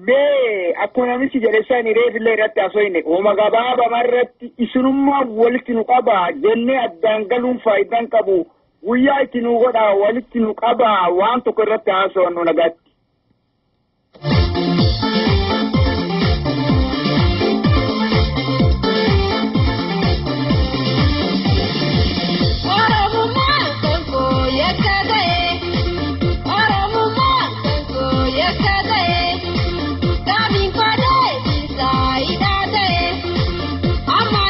bee akkuma namichi jedhe sani reefillee irratti haasofne uuma gabaabama irratti isinummaa walitti nu qaba jennee addaan galuun faayidaan qabu guyyaa itti nu godha walitti nu qaba waan tokko irratti haasofnu nagaatti. Amma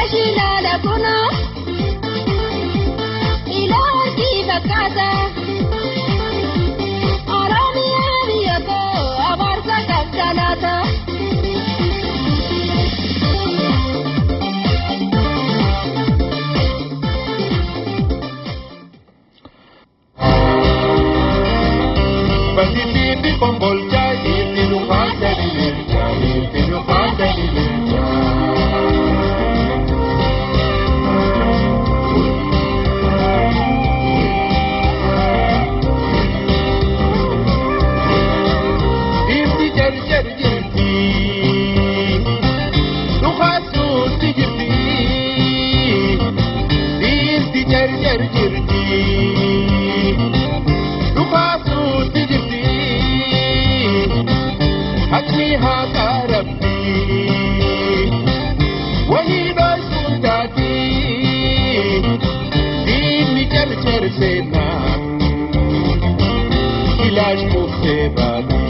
Meeshinala kuna ilaalchi fakkaata Oromiyaa biyya koo abaarsa qabda laata. Basiti kombolcha irti dukhata lilcha irti dukhata lilcha. Irti jar jar jirti dukhasu jirti irti jar jar jirti dukhasu jirti حكمي هذا ربي وهي رسولتي ديني جرجر سينا علاج مصيبتي.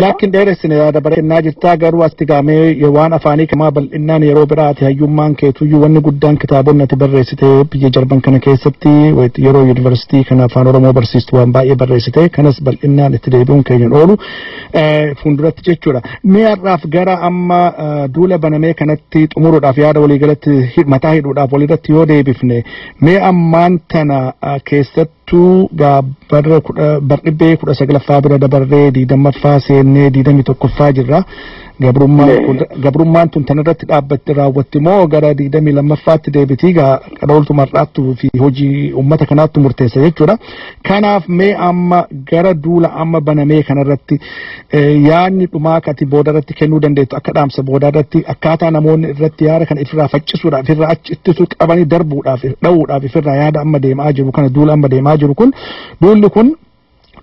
Laakiin dheeressine yaada barreennaa jirtaa garuu asti gaamee waan afaanii kamaa bal'innaan yeroo biraati hayyummaan keetuyyuu wanni guddaan kitaabonni ati barreessite biyya jarban kana keessatti yeroo yuunivarsiitii kana afaan Oromoo barsiistu waan baay'ee barreessite kanas bal'innaan itti deebi'uun keenya oolu fuulduratti jechuudha. Mee har'aaf gara amma duula banamee kanatti xumuruudhaaf yaada waliigalatti mataa hidhuudhaaf walirratti yoo deebifne mee ammaan tana keessattuu barra bardhibbee 19ffaa bira dabarree 20ffaa seennee 21ffaa jirra. Gabrummaan tun tanarratti dhaabbatte raawwatti moo gara 22ffaatti deebitii qarooltu mar'aattuu fi hojii uummata kanaatti murteessa jechuudha. Kanaaf mee amma gara duula amma banamee kanarratti yaadni dhumaa kati boodarratti kennuu dandeettu akka dhaamsa boodarratti akkaataa namoonni irratti yaada kana ifirraa faccisuudhaaf ifirraa achi ittisuu qabanii darbuudhaaf dha'uudhaaf ifirraa yaada amma deemaa jiru kana duula amma deemaa jiru kun duulli kun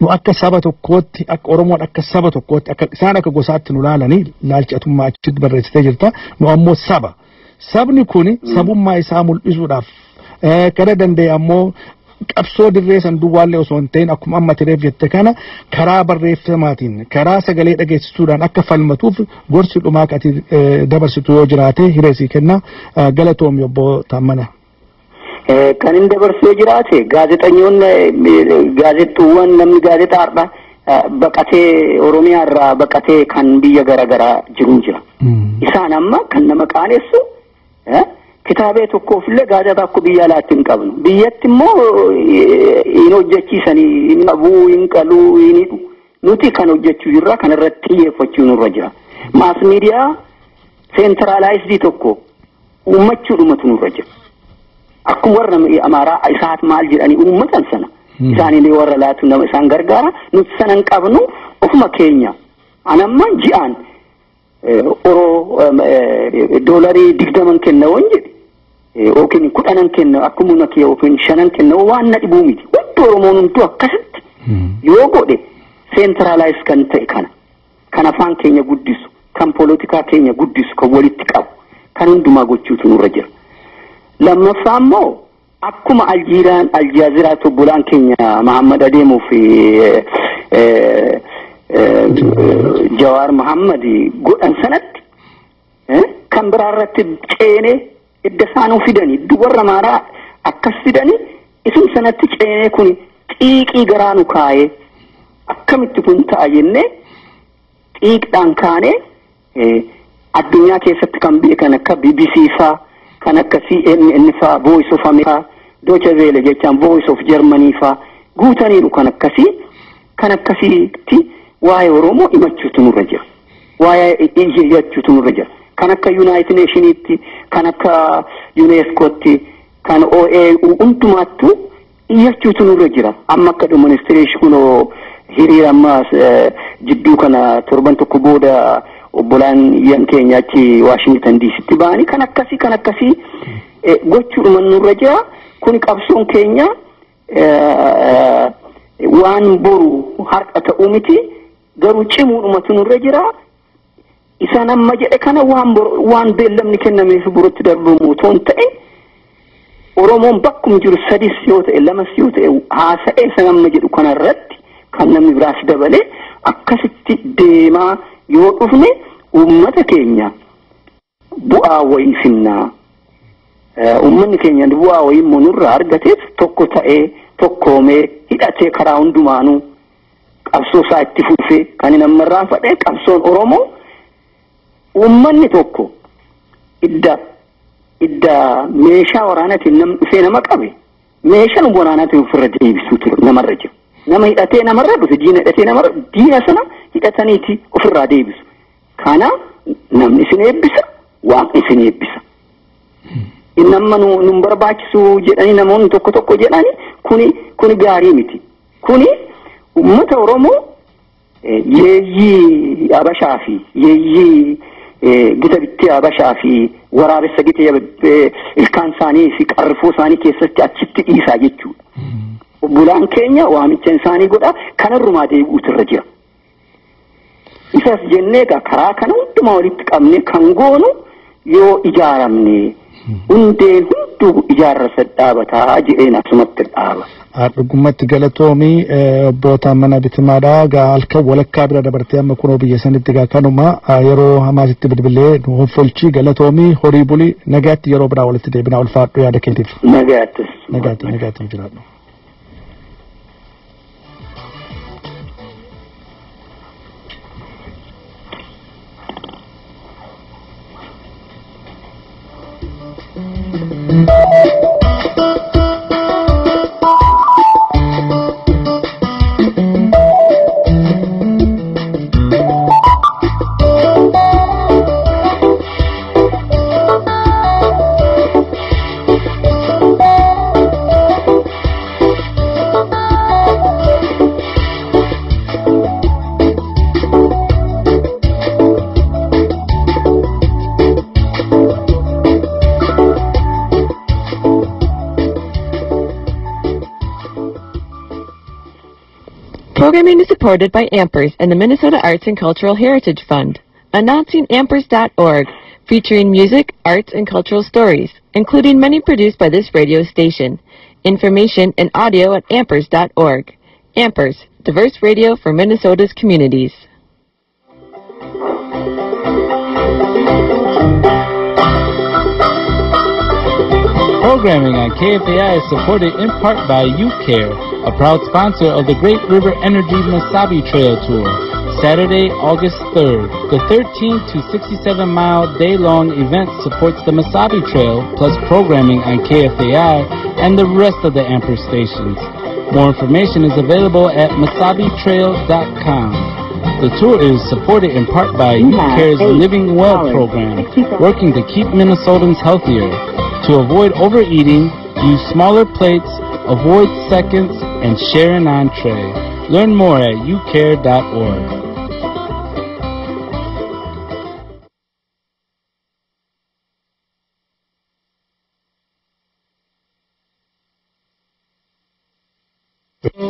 nu akka saba tokkootti akka Oromoon akka saba tokkootti akka isaan akka gosaatti nu laalanii laalchatummaa achitti barreessitee jirta nu ammoo saba sabni kun sabummaa isaa mul'isuudhaaf gara danda'e ammoo qabsoo dirree san duwwaallee osoo hin ta'in akkuma amma tireef jette kana karaa barreeffamaatiin karaa sagalee dhageessisuudhaan akka falmatuuf gorsi dhumaa ati dabarsitu yoo jiraate hireesii kenna galatoomi obbo Taammana. Kan inni dabarsee jiraate gaazexeessitoonni gaazexxuuwwan namni gaazexaa har'a baqatee Oromiyaa irraa baqatee kan biyya garaagaraa jiru jira. Isaan amma kan nama qaanessu kitaabee tokkoof illee gaazexaa akka biyya alaatti hin qabnu. Biyyatti immoo hin hojjechiisanii hin qabuu hin qaluu hin hidhu. Nuti kan hojjechuu jirra kan irratti xiyyeeffachuu nurra jira. Maas miidiyaa seentiraalaayizii tokko uummachuudhumatu nurra jira. Akkuma warra Amaaraa isaat maal jedhanii uummatan sana isaaniilee warra laatu nama isaan gargaara nuti sana hin qabnu ofuma keenya anamma ji'aan oroo $20 kenna waan jedhe yookiin 10 kenna akkuma na kiyya yookiin 5 kenna waan na dhibuu miti wanti Oromoon hunduu akkasitti yoo godhe seentiraalaayis kan ta'e kana kan afaan keenya guddisu kan poolitikaa keenya guddisu kan walitti qabu kan hundumaa gochuutu nurra jira. Lammaffaa immoo akkuma Aljiiraan Aljaaziraa obbolaan keenya Mahammad Adeemuu fi Jawaar Mahammad godhan sanatti kan biraa irratti ceenee idda isaanuu fidanii warra Amaaraa akkas fidanii isum sanatti ceenee kun xiiqii garaa nu kaayee akkamitti kun ta'a jennee xiiqdhaan kaanee addunyaa keessatti kan beekan akka BBC faa kan akka CNN faa Voice of America Deutsche Welle jechaan Voice of Germany faa guutaniiru kan akkasiitti waa'ee Oromoo himachuutu nurra jira. Waa'ee iyyachuutu nurra jira. Kan akka United Nationitti, kan akka UNESCOtti, kan OAU hundumaattuu iyyachuutu nurra jira. Amma akka demonstration kunoo hiriira amma jidduu kana torban tokko booda obbolaan yan keenya achi Washington DCtti ba'anii kan akkasii gochuudhuma nurra jira. Kuni qabsoon keenya waan boru har'a ta'uu miti garuu cimuudhumatu nurra jira. Isaan amma jedhe kana waan beellamni kennameef borutti darbamu otoo hin ta'in Oromoon bakkuma jiru sadis yoo ta'e lamas yoo ta'e haasa'ee san amma jedhu kanarratti kan namni biraas dabalee akkasitti deemaa yoo dhufne Uummata keenya bu'aa wayii finnaa. Uummanni keenya bu'aa wayii immoo nurraa argateef tokko ta'ee tokkoomee hidhatee karaa hundumaanuu qabsoo isaa itti fufee kan hin ammarraan fadhee qabsoon Oromoo uummanni tokko idda idda meeshaa waraanaatiin nam dhufee nama qabe meeshaan waraanaatiin ofirra deebisuu ture namarra jiru. Nama hidhatee namarra dhufe diina hidhatee namarra diina sana hidhataniiti ofirraa deebisu. Kana namni isin eebbisa waaqni isin eebbisa. Inni amma nu barbaachisu jedhanii namoonni tokko tokko jedhani kuni kuni gaarii miti. Kuni uummata Oromoo yeeyyii Habashaa fi yeeyyii gita bittee Habashaa fi waraabessa gita ilkaan isaanii fi qarrifoo isaanii keessatti achitti dhiisaa jechuudha. Obbolaan keenya waamicha isaanii godha kanarrumaa deebi'uutu irra jira. Isas jennee egaa karaa kana hundumaa walitti qabne kan goonu yoo ijaaramne hundeen hunduu ijaarsa dhaabataa jedheen asumatti dhaaba. Dhugumatti galatoomii obbo Taammanaa Bitimaadhaa gaa halkan walakkaa bira dabartee amma kunoo biyya sanitti gaa kanuma yeroo hamaasitti bilbilee nu honfolchii galatoomii horii bulii nagaatti yeroo biraa walitti deebinaa ulfaadhu yaada keetiif. Nagaattis. Nagaatti nagaatti jiraadhu. Programming is supported by Ampers and the Minnesota Arts and Cultural Heritage Fund. Announcing Ampers.org, featuring music, arts, and cultural stories, including many produced by this radio station. Information and audio at Ampers.org. Ampers, diverse radio for Minnesota's communities. Programming on KFAI is supported in part by UCare, a proud sponsor of the Great River Energy Mesabi Trail Tour, Saturday, August 3rd. The 13 to 67 mile day-long event supports the Mesabi Trail, plus programming on KFAI and the rest of the Amper stations. More information is available at mesabitrail.com. The tour is supported in part by UCare's Living Well program, working to keep Minnesotans healthier. To avoid overeating, use smaller plates, avoid seconds, and share an entree. Learn more at ucare.org.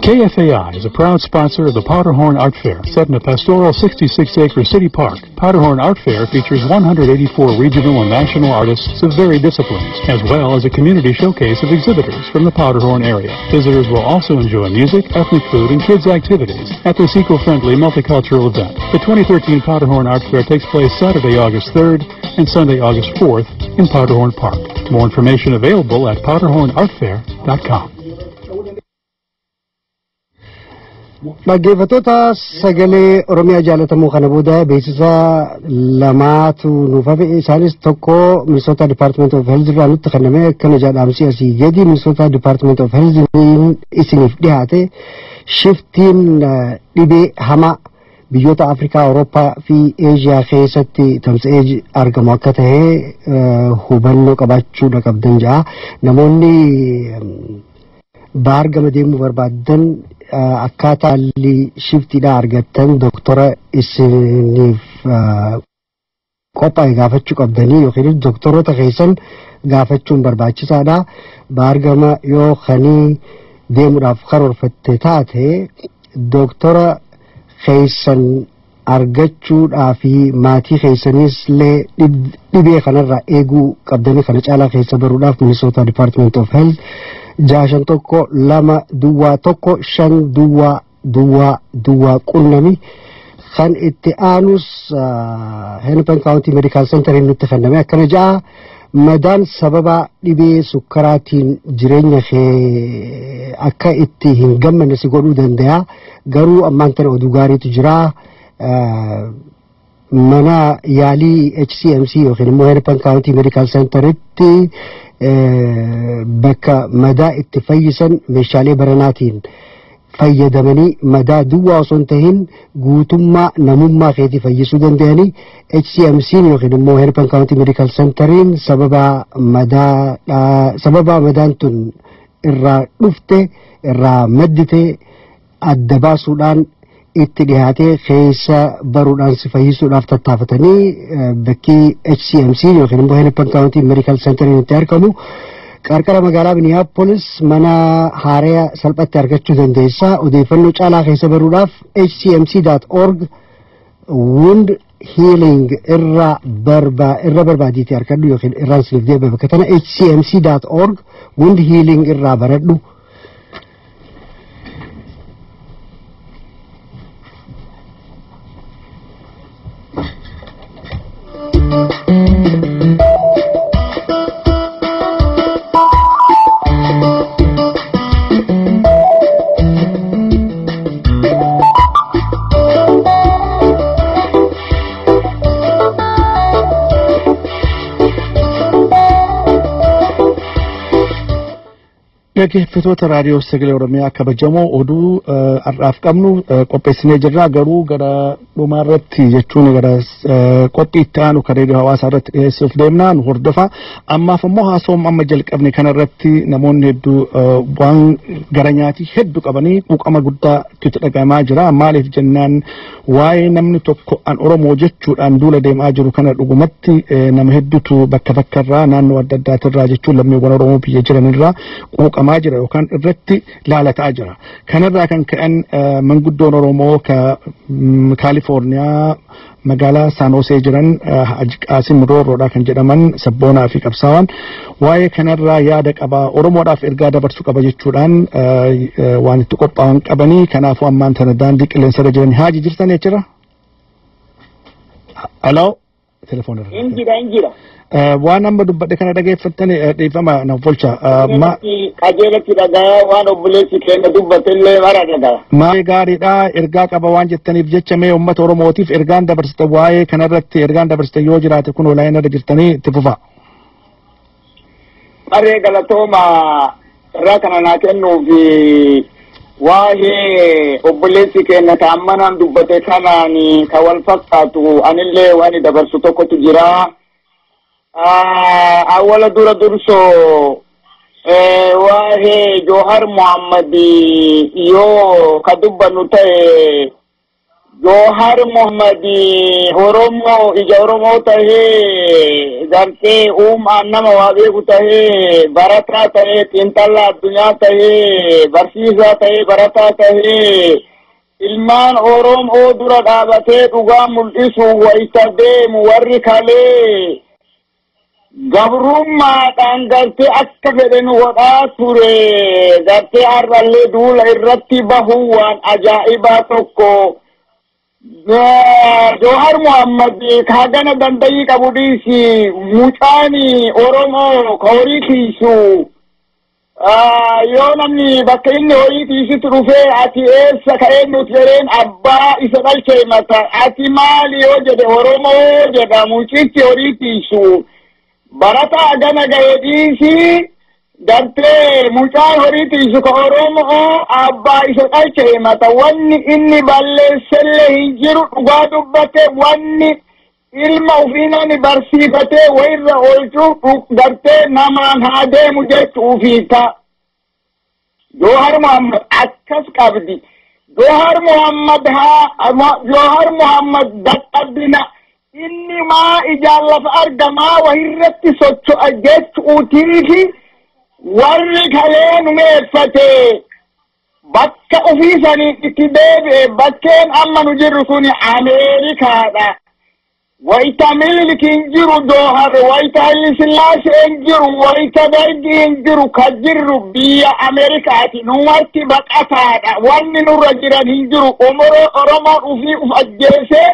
KFAI is a proud sponsor of the Powderhorn Art Fair, set in a pastoral 66-acre city park. Powderhorn Art Fair features 184 regional and national artists of varied disciplines, as well as a community showcase of exhibitors from the Powderhorn area. Visitors will also enjoy music, ethnic food, and kids' activities at this eco-friendly multicultural event. The 2013 Powderhorn Art Fair takes place Saturday, August 3rd and Sunday, August 4th in Powderhorn Park. More information available at powderhornartfair.com. Dhaggeeffattoota sagalee Oromiyaa jaallatamoo kana booda beeksisa lamaatu nuuf hafe isaanis tokko Minnesota Department of Health irraa nutti kenname akkana jedhamsi asii gadi Minnesota Department of Health isiniif dhiyaate shiftiin dhibee hamaa biyyoota Afrikaa, Awurooppaa fi Eeshiyaa keessatti tamsa'ee argamu akka ta'e hubannoo qabaachuudha qabdan ja'a. Namoonni baar gama deemuu barbaadan akkaataa haalli shiftiidha argattan doktora isiniif qophaa'e gaafachuu qabdanii yookiin doktoroota keessan gaafachuun barbaachisaadha. Baargama yoo kanii deemuudhaaf karoorfatte taate doktora keessan argachuudhaa fi maatii keessanis illee dhibee kanarraa eeguu qabdanii kana caalaa keessa baruudhaaf Minnesota Department of Health 6 5 1 0 1 5 0 0 0 qunnami. Kan itti aanus Hennepin County Medical Center nutti kenname akkana ja'a. Madaan sababa dhibee sukkaraatiin jireenya kee akka itti hin gammanne si godhuu danda'a. Garuu ammaan tana oduu gaariitu jira. Mana yaalii HCMC yookiin immoo Hennepin County Medical Centeritti bakka madaa itti fayyisan meeshaalee baranaatiin fayyadamanii madaa duwwaa osoo hin tahin guutummaa namummaa keetii fayyisuu danda'anii. HCMC yookiin immoo Hennepin County Medical Centeriin sababa madaan tun irraa dhufte, irraa maddite adda baasuudhaan itti dhiyaatee keessa baruudhaan si fayyisuudhaaf tattaafatanii, bakki HCMC yookiin immoo Hennepin County Medical Centeriin itti argamu qarqara magaalaa Minneapolis mana haaraa salphatti argachuu dandeessa. Odeeffannoo caalaa keessa baruudhaaf hcmc.org wound healing irra barbaadiitii argadhu yookiin irraan siniif deebi'a bakka tana hcmc.org wound healing irraa baradhu. Dhaggeeffattoota Raadiyoo Sagalee Oromiyaa kabajamoo, oduu har'aaf qabnu qopheessinee jirra. Garuu gara dhumaarratti, jechuun gara qophii itti aanu kan reediyoo hawaasaa irratti dhiyeessuuf deemna, nu hordofa. Ammaaf immoo haasawuma amma jalqabne kanarratti namoonni hedduu waan gara nyaatii hedduu qabanii quuqama guddaa itti dhagahamaa jira. Maaliif jennaan, waa'ee namni tokko an Oromoo jechuudhaan duula deemaa jiru kana dhugumatti nama hedduutu bakka bakkarraa, naannoo adda addaatirraa, jechuun lammiiwwan Oromoo biyya jiranirraa quuqamaa jira yookaan irratti laalataa jira. Kanarraa kan ka'an manguddoon Oromoo ka Kaalifoorniyaa magaalaa Saan Hosee jiran, Haji Qaasim Roorroodha kan jedhaman, sabboonaa fi qabsaawaan waa'ee kanarraa yaada qaba, Oromoodhaaf ergaa dabarsuu qaba jechuudhaan waan itti qophaa'an qabanii, kanaafuu ammaan tana daandii qilleensarra jiran. Haaji, jirtan jechuudha? Aloo, telefoon irra. Injira, injira. Waan amma dubbadhe kana dhageeffattan, dhiifama naaf bulcha. Qajeelatti dhagaa, waan obboleessi keenya dubbatellee mara dhagaa. Maal gaariidha, ergaa qaba waan jettaniif jecha, mee uummata Oromootiif ergaan dabarsite, waa'ee kanarratti ergaan dabarsite yoo jiraate, kun olaanaa irra jirtanii itti fufa. Maree galatooma irraa kana naa kennuuf. Waa'ee obboleessi keenya ka ammanaan dubbate kanaan ka wal fakkaatu anillee waan dabarsu tokkotu jira. Awwala dura dursoo waa'ee Joohar Muhammad yoo ka dubbannu ta'e, Joohar Muhammad Oromoo, ija Oromoo tahee, gartee uumaan nama waa beeku tahee, barataa tahee, xiinxalaa addunyaa tahee, barsiisaa tahee, barataa tahee, ilmaan Oromoo dura dhaabatee dhugaa mul'isu wayita deemu, warri kalee gabrummaadhaan gartee akka fedhe nu godhaa ture gartee har'allee duula irratti bahu waan ajaa'ibaa tokko. Joohar Muhammad kaagana dandayii qabu dhiisi, mucaan Oromoo ka horii tiisu yoo namni bakka inni horii tiisutti dhufee, "Ati eessa ka eenyuti?" jedheen, abbaa isa dhalche himata. "Ati maali?" yoo jedhe, "Oromoo" jedha. Mucichi horii tiisu barataa gana ga'e dhiisi, gartee mucaan horii tiisu ka Oromoo abbaa isa dhalche himata. Wanni inni balleessellee hin jiru, dhugaa dubbate. Wanni ilma ofiinani barsiifatee wayirra oolchuu gartee namaan haa deemu jechuufi ta Joohar Muhammad akkas qabdi. Joohar Muhammad haa Joohar Muhammad dadhabina inni maa ijaan lafa argamaa wahirratti socho'a jechuutiifi warri kalee nu meeffate bakka ofiisanii itti deebi'e. Bakkeen amma nu jirru kun Ameerikaadha. Wayita Minilik hin jiru Joohar, wayita Haile Sillaasee hin jiru, wayita Dargii hin jiru, ka jirru biyya Ameerikaati. Numarti baqataadha. Wanni nurra jiran hin jiru. Oromoon ufii uf ajjeesee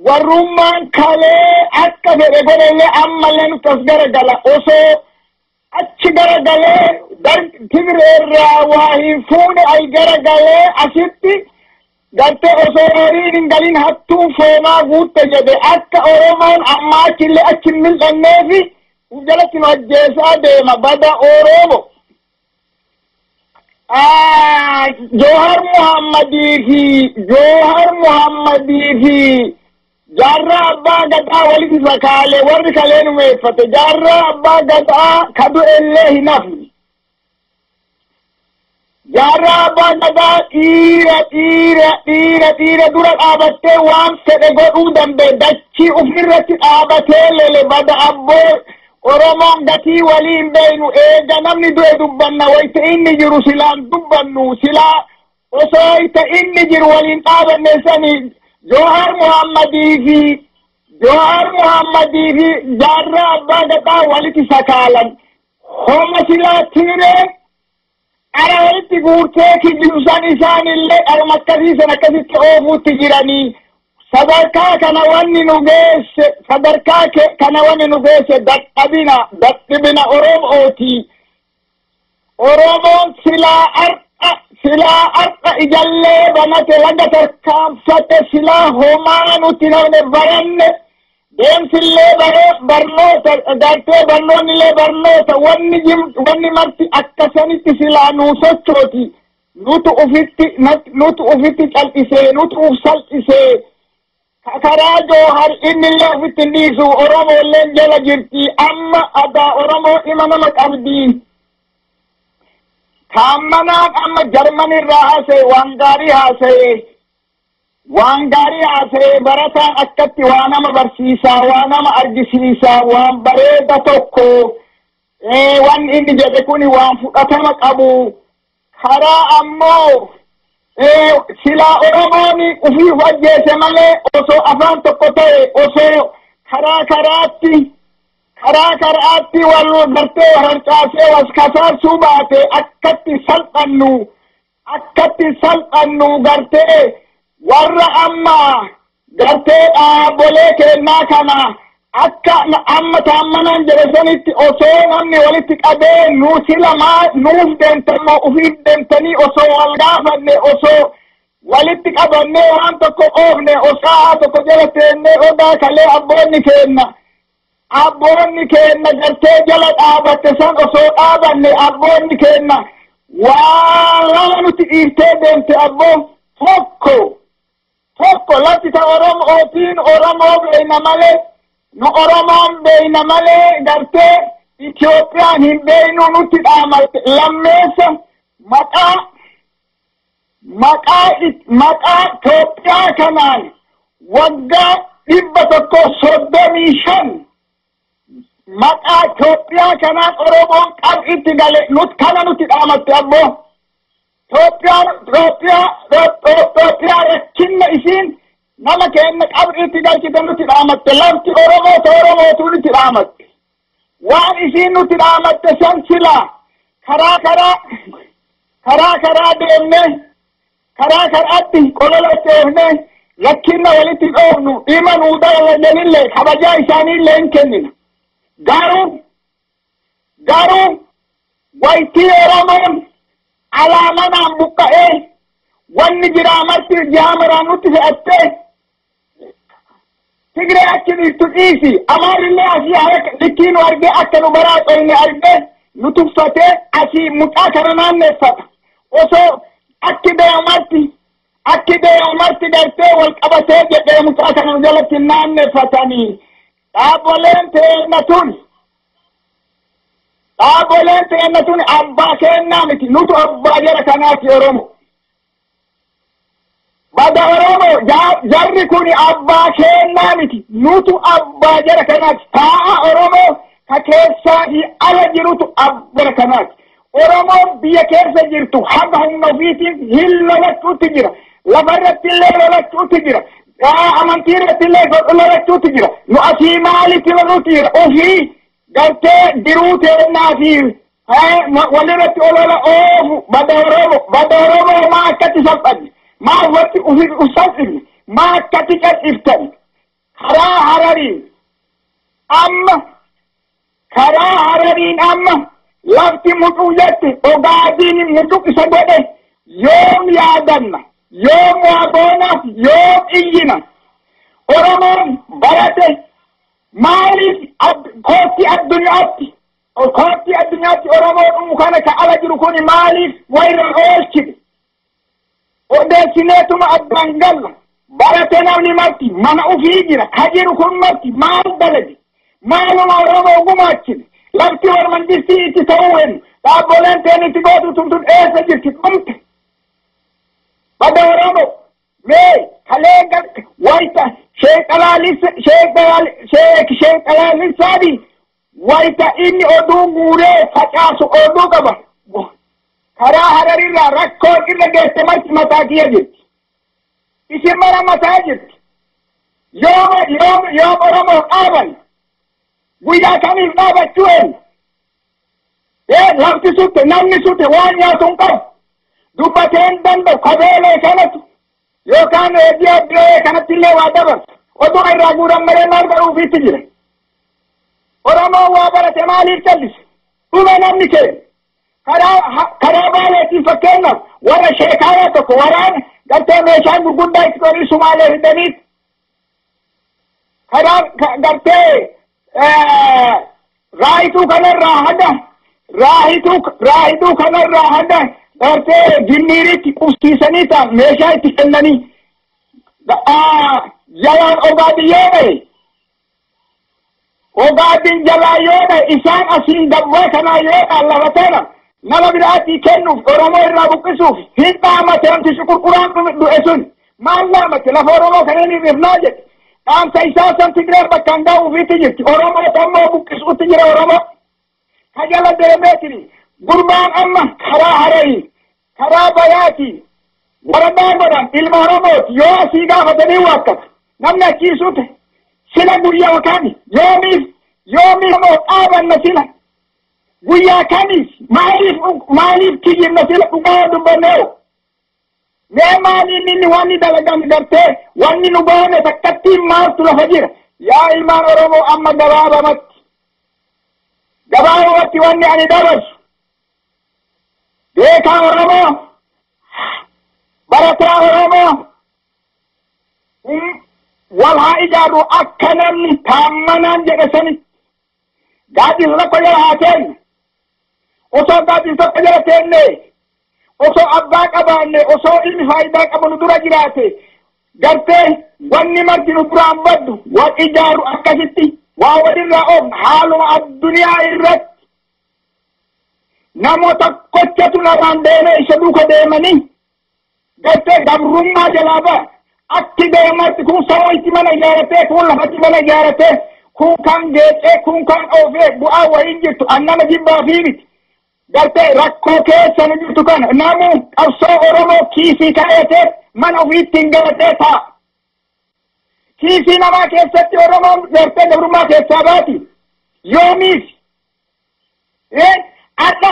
warrummaan kalee akka fedhe godhellee ammallee nutti as garagala. Osoo achi garagalee Tigreerraa waa hin fuune ay garagalee asitti gartee osoo horiin hin galin hattuun foomaa guutte jedhe akka Oromoon amma achillee achi hin mil'anneefi uf jalatti nu ajjeesaa deema bada Oromo. Joohar Muhammadii fi Joohar Muhammadii fi Jaarraa Abbaa Gadaa walitti sakaalee warri kalee numeeffate Jaarraa Abbaa Gadaa ka du'ellee hin hafne. Jaarraa Abbaa Gadaa dhiira dhiira dhiira dhiira dura dhaabattee waan fedhe godhuu danda'e dachii ofirratti dhaabatee lole bada abboo Oromoon gatii waliin beeynu eega namni du'e dubbanna wayita inni jiru silaan dubbannu silaa osoo wayita inni jiru waliin dhaabanne sanii Joohar Muhammadii fi Joohar Muhammadii fi Jaarraa Abbaa Gadaa walitti sakaalan homa silaa Tigree ara walitti guurtee kijibsan isaanillee dharma akkasiisan akkasitti oofuutti jiranii sadarkaa kana wanni nu geesse sadarkaa kana wanni nu geesse dadhabina dadhabina Oromooti. Oromoon silaa har'a silaa har'a ijallee banate laga tarkaanfate silaa homaa nuti namne baranne deemsillee baree barnoota gartee barnoonnillee barnoota wanni wanni marti akkasanitti silaa nuu sochooti nutu ufitti nutu ufitti cal'isee nutu uf salphisee karaa Joohar innillee ufitti hin dhiisu Oromoolleen jala jirti amma adaa Oromoo dhima nama qabdi. Kaammanaan amma Jarmanirraa haasa'e waan gaarii haasa'e waan gaarii haasa'e barataan akkatti waa nama barsiisaa waa nama argisiisaa waan bareeda tokko waan inni jedhe kuni waan fudhatama qabu karaa ammoo silaa Oromoon ufii uf ajjeese malee osoo afaan tokko ta'e osoo karaa karaatti karaa karaatti wal gartee harcaasee was kasaarsuu baate akkatti salphannu gartee warra amma gartee dhaabbolee kennaa kana akka amma taammanaan jedhe sanitti osoo namni walitti qabee nu sila nuuf deemtammoo ufiif deemtanii osoo wal gaafanne osoo walitti qabannee waan tokko oofne osoo tokko jala teennee odaa kalee abboonni keenna. Abboonni keenna gartee jala dhaabatte san osoo dhaabanne abboonni keenna waan lama nuti dhiiftee deemte abboo tokko tokko lafti ta Oromootiin Oromoo beeyna malee nu Oromoon beeyna malee gartee Itoophiyaan hin beeynu nutti dhaamatte lammeessa maqaa maqaa maqaa Itoophiyaa kanaan waggaa 135 maqaa Itoophiyaa kanaan Oromoon qabxitti gale nut kana nutti dhaamatte abboo Itoophiyaa rakkinna isiin nama keenya qabxitti galchite nutti dhaamatte lafti Oromoo ta Oromootu nutti dhaamatte waan isiin nutti dhaamatte san silaa karaa karaa karaa karaa deemne karaa karaatti qolola oofne rakkinna walitti dhoofnu dhima nuu dalaganillee kabajaa isaaniillee hin kennina. Garuu waytii Oromoon alaamanaan buqqa'ee wanni jiraa marti jaamaraan nutti fe'attee Tigree achi dhiiftu dhiisi Amaarrillee asii harka likkii nu argee akka nu baraa qoyne argee nu tuffatee asii mucaa kana naanneeffata osoo akki deemu marti gartee wal qabatee jedhee mucaa kana nu jalatti naanneeffatanii. Dhaabboleen teenna tun abbaa kennaa miti nutu abbaa jara kanaati Oromo. Bada Oromo jarri kun abbaa kennaa miti nutu abbaa jara kanaati taa'a Oromo ka keessaa fi ala jirutu abbaa jara kanaati. Oromoon biyya keessa jirtu haga humna ofiitiin hin lolachuutti jira lafarratti illee lolachuutti jira. Amantii irratti illee lolachuutu jira. Nu asii maalitti loluutu jira? Ofii gartee diruu teennaa fi walirratti olola oofu. Bada Oromoo, bada Oromoo, maa akkatti salphanne? Maa ufatti ufi salphifne? Maa akkatti cal'iftan? Karaa Harariin amma, karaa Harariin amma lafti mucuu jette. Ogaadiin mucuq isa godhe yoom yaadanna? Yoom waa goonaaf? Yoom iyyina? Oromoon barate maaliif kootti addunyaatti Oromoo dhumu kana ka ala jiru kun maaliif wayirra oolchine? Odeessineetuma addaan galla. Barate namni marti mana ufii jira. Ka jiru kun marti maal dalage? Maaluma Oromoo gumaachine? Lafti war mangistii itti ta'uu hennu dhaabboleen teen itti gootu tun eessa jirti? Dhumte. Bada Oromoo, mee kalee wayta sheeqalaalissaadhi wayta inni oduu guuree facaasu oduu qaba. Karaa Hararirraa rakkoon irra geesse marti mataa kiyya jirti. Isin mara mataa jirti. Yoom, yoom, yoom Oromoo dhaaban? Guyyaa kamiif dhaabachuu eenyu? Ee, lafti sutte, namni sutte, waan nyaatu hin qabu. Dubbatee hin danda'u. Kabeelee kanatu yookaan ji'a kanatti illee waa dabarsa. Oduu irraa guuran malee maal godhuufiitti jira? Oromoon waa barate maaliif callise? Dhume namni keenya. Karaa Baaleetiin fakkeenyaaf warra sheekaraa tokko waraana gartee meeshaan gurguddaa itti qorii Sumaalee fidaniit karaa gartee Raayituu kanarraa haga Raayituu kanarraa haga gartee Ginniiritti qubsiisanii ta'an meeshaa itti kennanii jalaan Ogaadin yoo dhaye, Ogaadin jalaa yoo dhaye, isaan asiin gabbaa kanaa yoo dhaan lafa tana nama biraatii kennuuf, Oromoo irraa buqqisuuf hin dhaamate. Namtichi qurquraan du'e sun maal dhaamate? Lafa Oromoo kanneen hir'ifnaa jedhe. Dhaamsa isaa san Tigreen bakkaan ga'uufiitti jirti. Oromoo ammoo buqqisuutti jira. Oromoo ka jala deemeetini gurbaan amma karaa Hararii, karaa Bayaati waradaa godhan ilma Oromooti. Yoo asii gaafatanii waakkata namni achii sute sila guyyaa kami? Yoomiif, yoomiif moo dhaabanna sila? Guyyaa kamiif? Maaliif, maaliif kijibna sila? Dhugaa dubbannee mee maaliin inni wanni dalagan gartee wanni nu goone takkattiin maaltu lafa jira? Yaa ilmaan Oromoo, amma gabaabamatti, gabaabamatti wanni ani dabarsu, beekaa Oromoo, barataa Oromoo, wal haa ijaarru. Akka namni taammanaan jedhe sanitti gaaddisa tokko jala haa teenyu. Osoo gaaddisa tokko jala teenne, osoo abbaa qabaanne, osoo ilmi faayidaa qabu nu dura jiraate, gartee wanni marti nu duraan baddu. Wal ijaaru, akkasitti waa walirraa oofna. Haaluma addunyaa irratti namoota kochatu lamaan deemee isa duuka deemanii gartee gabrummaa jalaa ba'a. Akki deematti kun saboo itti mana ijaaratee, kun lafatti mana ijaaratee, kun kan geexee, kun kan oofee, bu'aa wayiin jirtu. Annama jibbaa fi miti. Gartee rakkoo keessa nu jirtu kana namu qabsoo Oromoo kiisii kaa'atee mana ofiitti hin galatee ta'a. Kiisii namaa keessatti Oromoon gartee gabrummaa keessaa baati. Yoomiif? Adda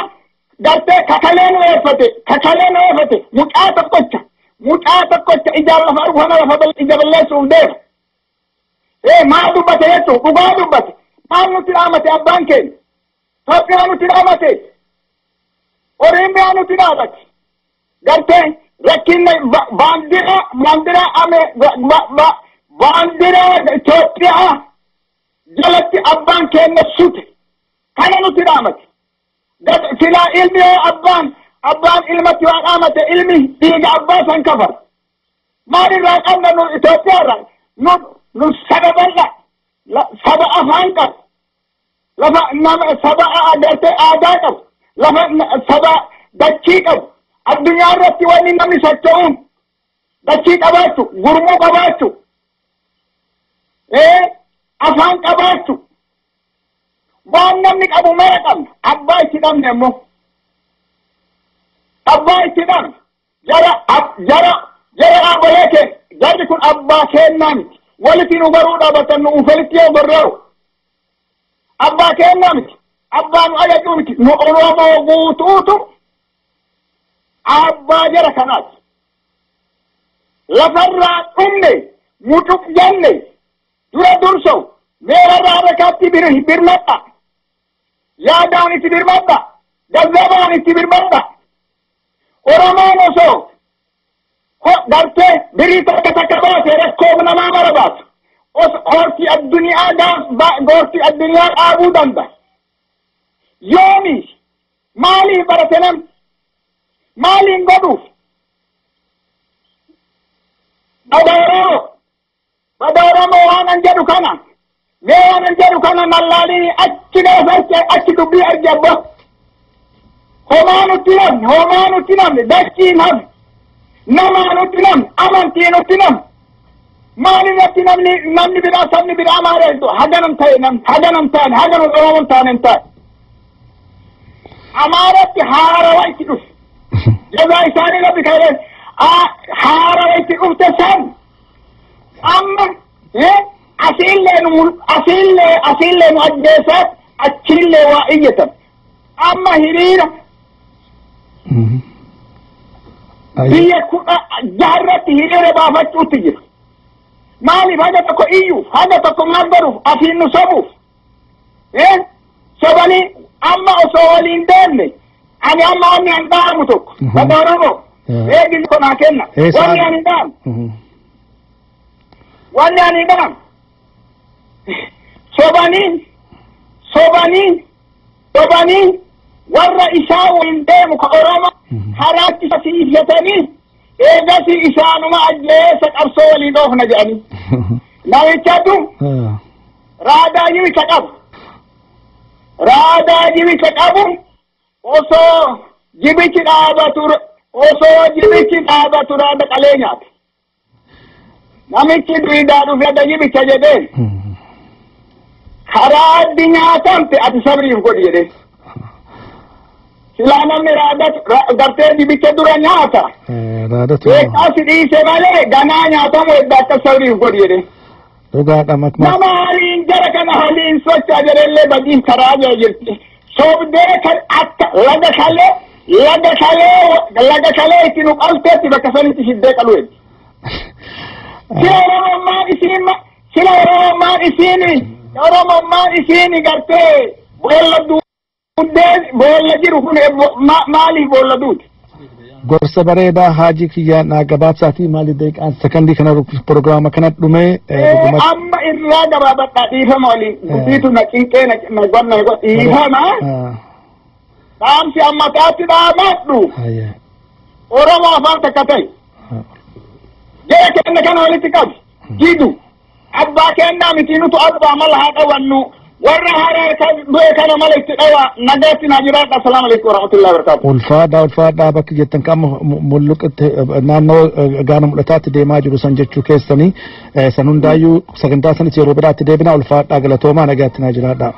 gartee kakalee nu eeffate, kakalee nu eeffate, mucaa tokkocha, mucaa tokkocha ijaan lafa argu kana lafa ija balleessuuf deema. Ee, maal dubbate jechuun dhugaa dubbate. Maal nutti dhaamate abbaan keenya? Itoophiyaa nutti dhaamate. Oromiyaa nutti dhaamate. Gartee rakkinna baandiraa ame baandiraa Itoophiyaa jalatti abbaan keenya sute. Kana nutti dhaamate. Silaa ilmi yoo abbaan ilmatti waa dhaamate, ilmi dhiiga abbaa san kafala. Maal irraa qabna nu Itoophiyaa irraa? Nu saba bal'aa, saba afaan qabu, lafa nama saba agartee aadaa qabu, lafa saba dachii qabu. Addunyaa irratti wanni namni socho'uun dachii qabaachuu, gurmuu qabaachuu, afaan qabaachuu. Waan namni qabu mara qabna. Abbaa itti dhabne ammoo. Abbaa itti dhabne. Jara jara jara dhaabbolee keenya Jarri kun abbaa kennaa miti. Walitti nu baruu dhaabatan nu ufalitti yoo gorreeru. Abbaa kennaa miti. Abbaa nu ajajuu miti. Nu Oromoo guutuutu abbaa jara kanaati. Lafarraa dhumne mucuq jenne dura dursoo meerarraa harakaatti birmadha. Yaadaan itti birmadha. Gazzabaan itti birmadha. Oromoon osoo gartee birii takka takka baase rakkoo namaa mara baasu. Horti addunyaa goorti addunyaa dhaabuu danda'a. Yoomi maaliif barate nam maaliin godhuuf? Bada Oromoo waan an jedhu kana mee waan an jedhu kana mallaalii achi gara achi dubbii argi abbo. Homaa nutti namni homaa nutti namni dachiin hafi namaa nutti namni amantii nutti namni maalirratti namni namni biraa sabni biraa maal eegdu haganam ta'e namni haganam taane haganam Oromoon taane hin taane. Amaaratti haarawa itti dhufe. Jazaa isaanii rabbi kaa'ee haarawa itti dhufte san amma asiillee nu asiillee asiillee nu ajjeesaa achiillee waa iyyatan. Amma hiriira biyya kudha jaarratti hiriira baafachuutti jira. Maaliif haga tokko iyyuuf haga tokko maal godhuuf asiin nu sobuuf sobanii amma osoo waliin deemne ani amma wanni an dhaamu tokko bada Oromoo eegin konaa kenna wanni ani dhaamu wanni ani dhaamu sobanii sobanii sobanii warra isaa waliin deemu ka Oromoo haraatti siifyatanii eegasi isaanuma ajjeesa qabsoo waliin dhoofna jedhanii namichatu raadaa jibicha qabu. Raadaa jibicha qabu osoo jibichi dhaabatu osoo jibichi dhaabatu raada qalee nyaata. Namichi duwidaa dhufee jibicha jedhee karaa addi nyaatamte ati sabriif godhi jedhee. Silaa namni raada gartee jibicha dura nyaata. Beekaa si dhiise malee ganaa nyaatamu edda akka sabriif godhi jedhee. Dhugaadha makmaa. Nama haliin jara kana haliin socho'a jedhellee badiin karaa jira jirti. Sobdee kan akka laga kalee laga kalee laga kalee itti nu qalteetti bakka sanitti fiddee qalu jedhi. Sila Oromummaan isiin sila Oromummaan isiin Oromummaan isiin gartee boolla duudee boolla jiru kun maaliif boolla duute? Gorsa bareedaa Haajii kiyyaa naa gabaabsaatii maali daqiiqaan sakandii kana prograama kana dhumee. Amma irraa gabaabadhaa dhiifama waliin dubbiitu na cinqee na gonna dhiifama. Dhaamsi amma taatti dhaamadhu. Oromoo afaan takka ta'e. Jara kenna kana walitti qabu. Didu. Abbaa kennaa miti nutu abbaa mala haa qabannu. Warra harar du'e kana mala itti dhawa nagaatti naa jiraadha. Assalaamu alaikum warahmatullahi wabarakatuh. Ulfaadhaa ulfaadhaa bakki jettan qaama mulluqatti naannoo gaana mul'ataatti deemaa jiru san jechuu keessanii san hundaayyuu sagantaa sanis yeroo biraatti deebina ulfaadhaa galatoomaa nagaatti naa jiraadha.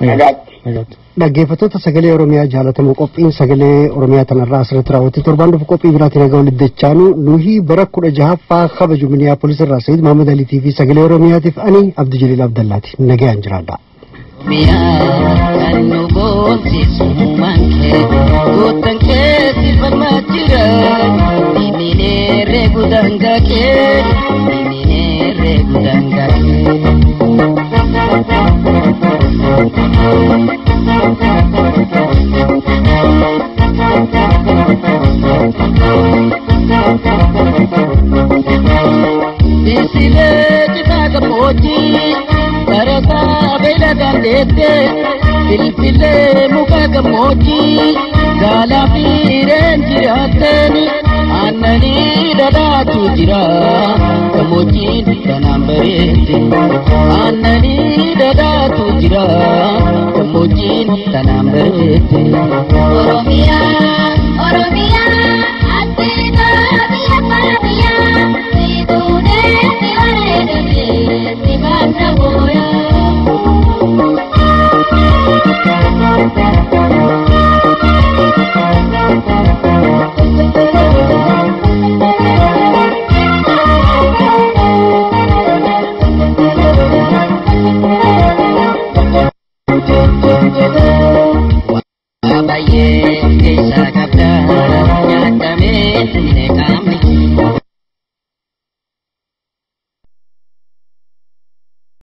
Nagaatti. Dhaggeeffattoota sagalee Oromiyaa jaalatamoo qophiin sagalee Oromiyaa tanarraa asirratti raawwatee torbaan dhufu qophii biraatiin egaa walitti dachaanu nuhi bara 16ffaa kabaju Miniyaapolis irraa Sayyid Mahamad Aliitii fi sagalee Oromiyaatiif ani Abdi Jaliil Abdallaati nagayaan jiraadha. Kan nu boonsisu uumaan kee goottan kee sirfamaa jira diminee reebu daangaa kee diminee reebu daangaa kee. Bisilee citaa gammoojjii barataa beela dandeette filfilee muka gammoojjii gaalaa fi reen jiraatteen aannanii dhadhaatu jira gammoojjiin kanaan bareedde aannanii dhadhaatu jira gammoojjiin kanaan bareedde. Oromiyaa Oromiyaa ati biyya biyya si duudee si bareedee si baasa booyaa.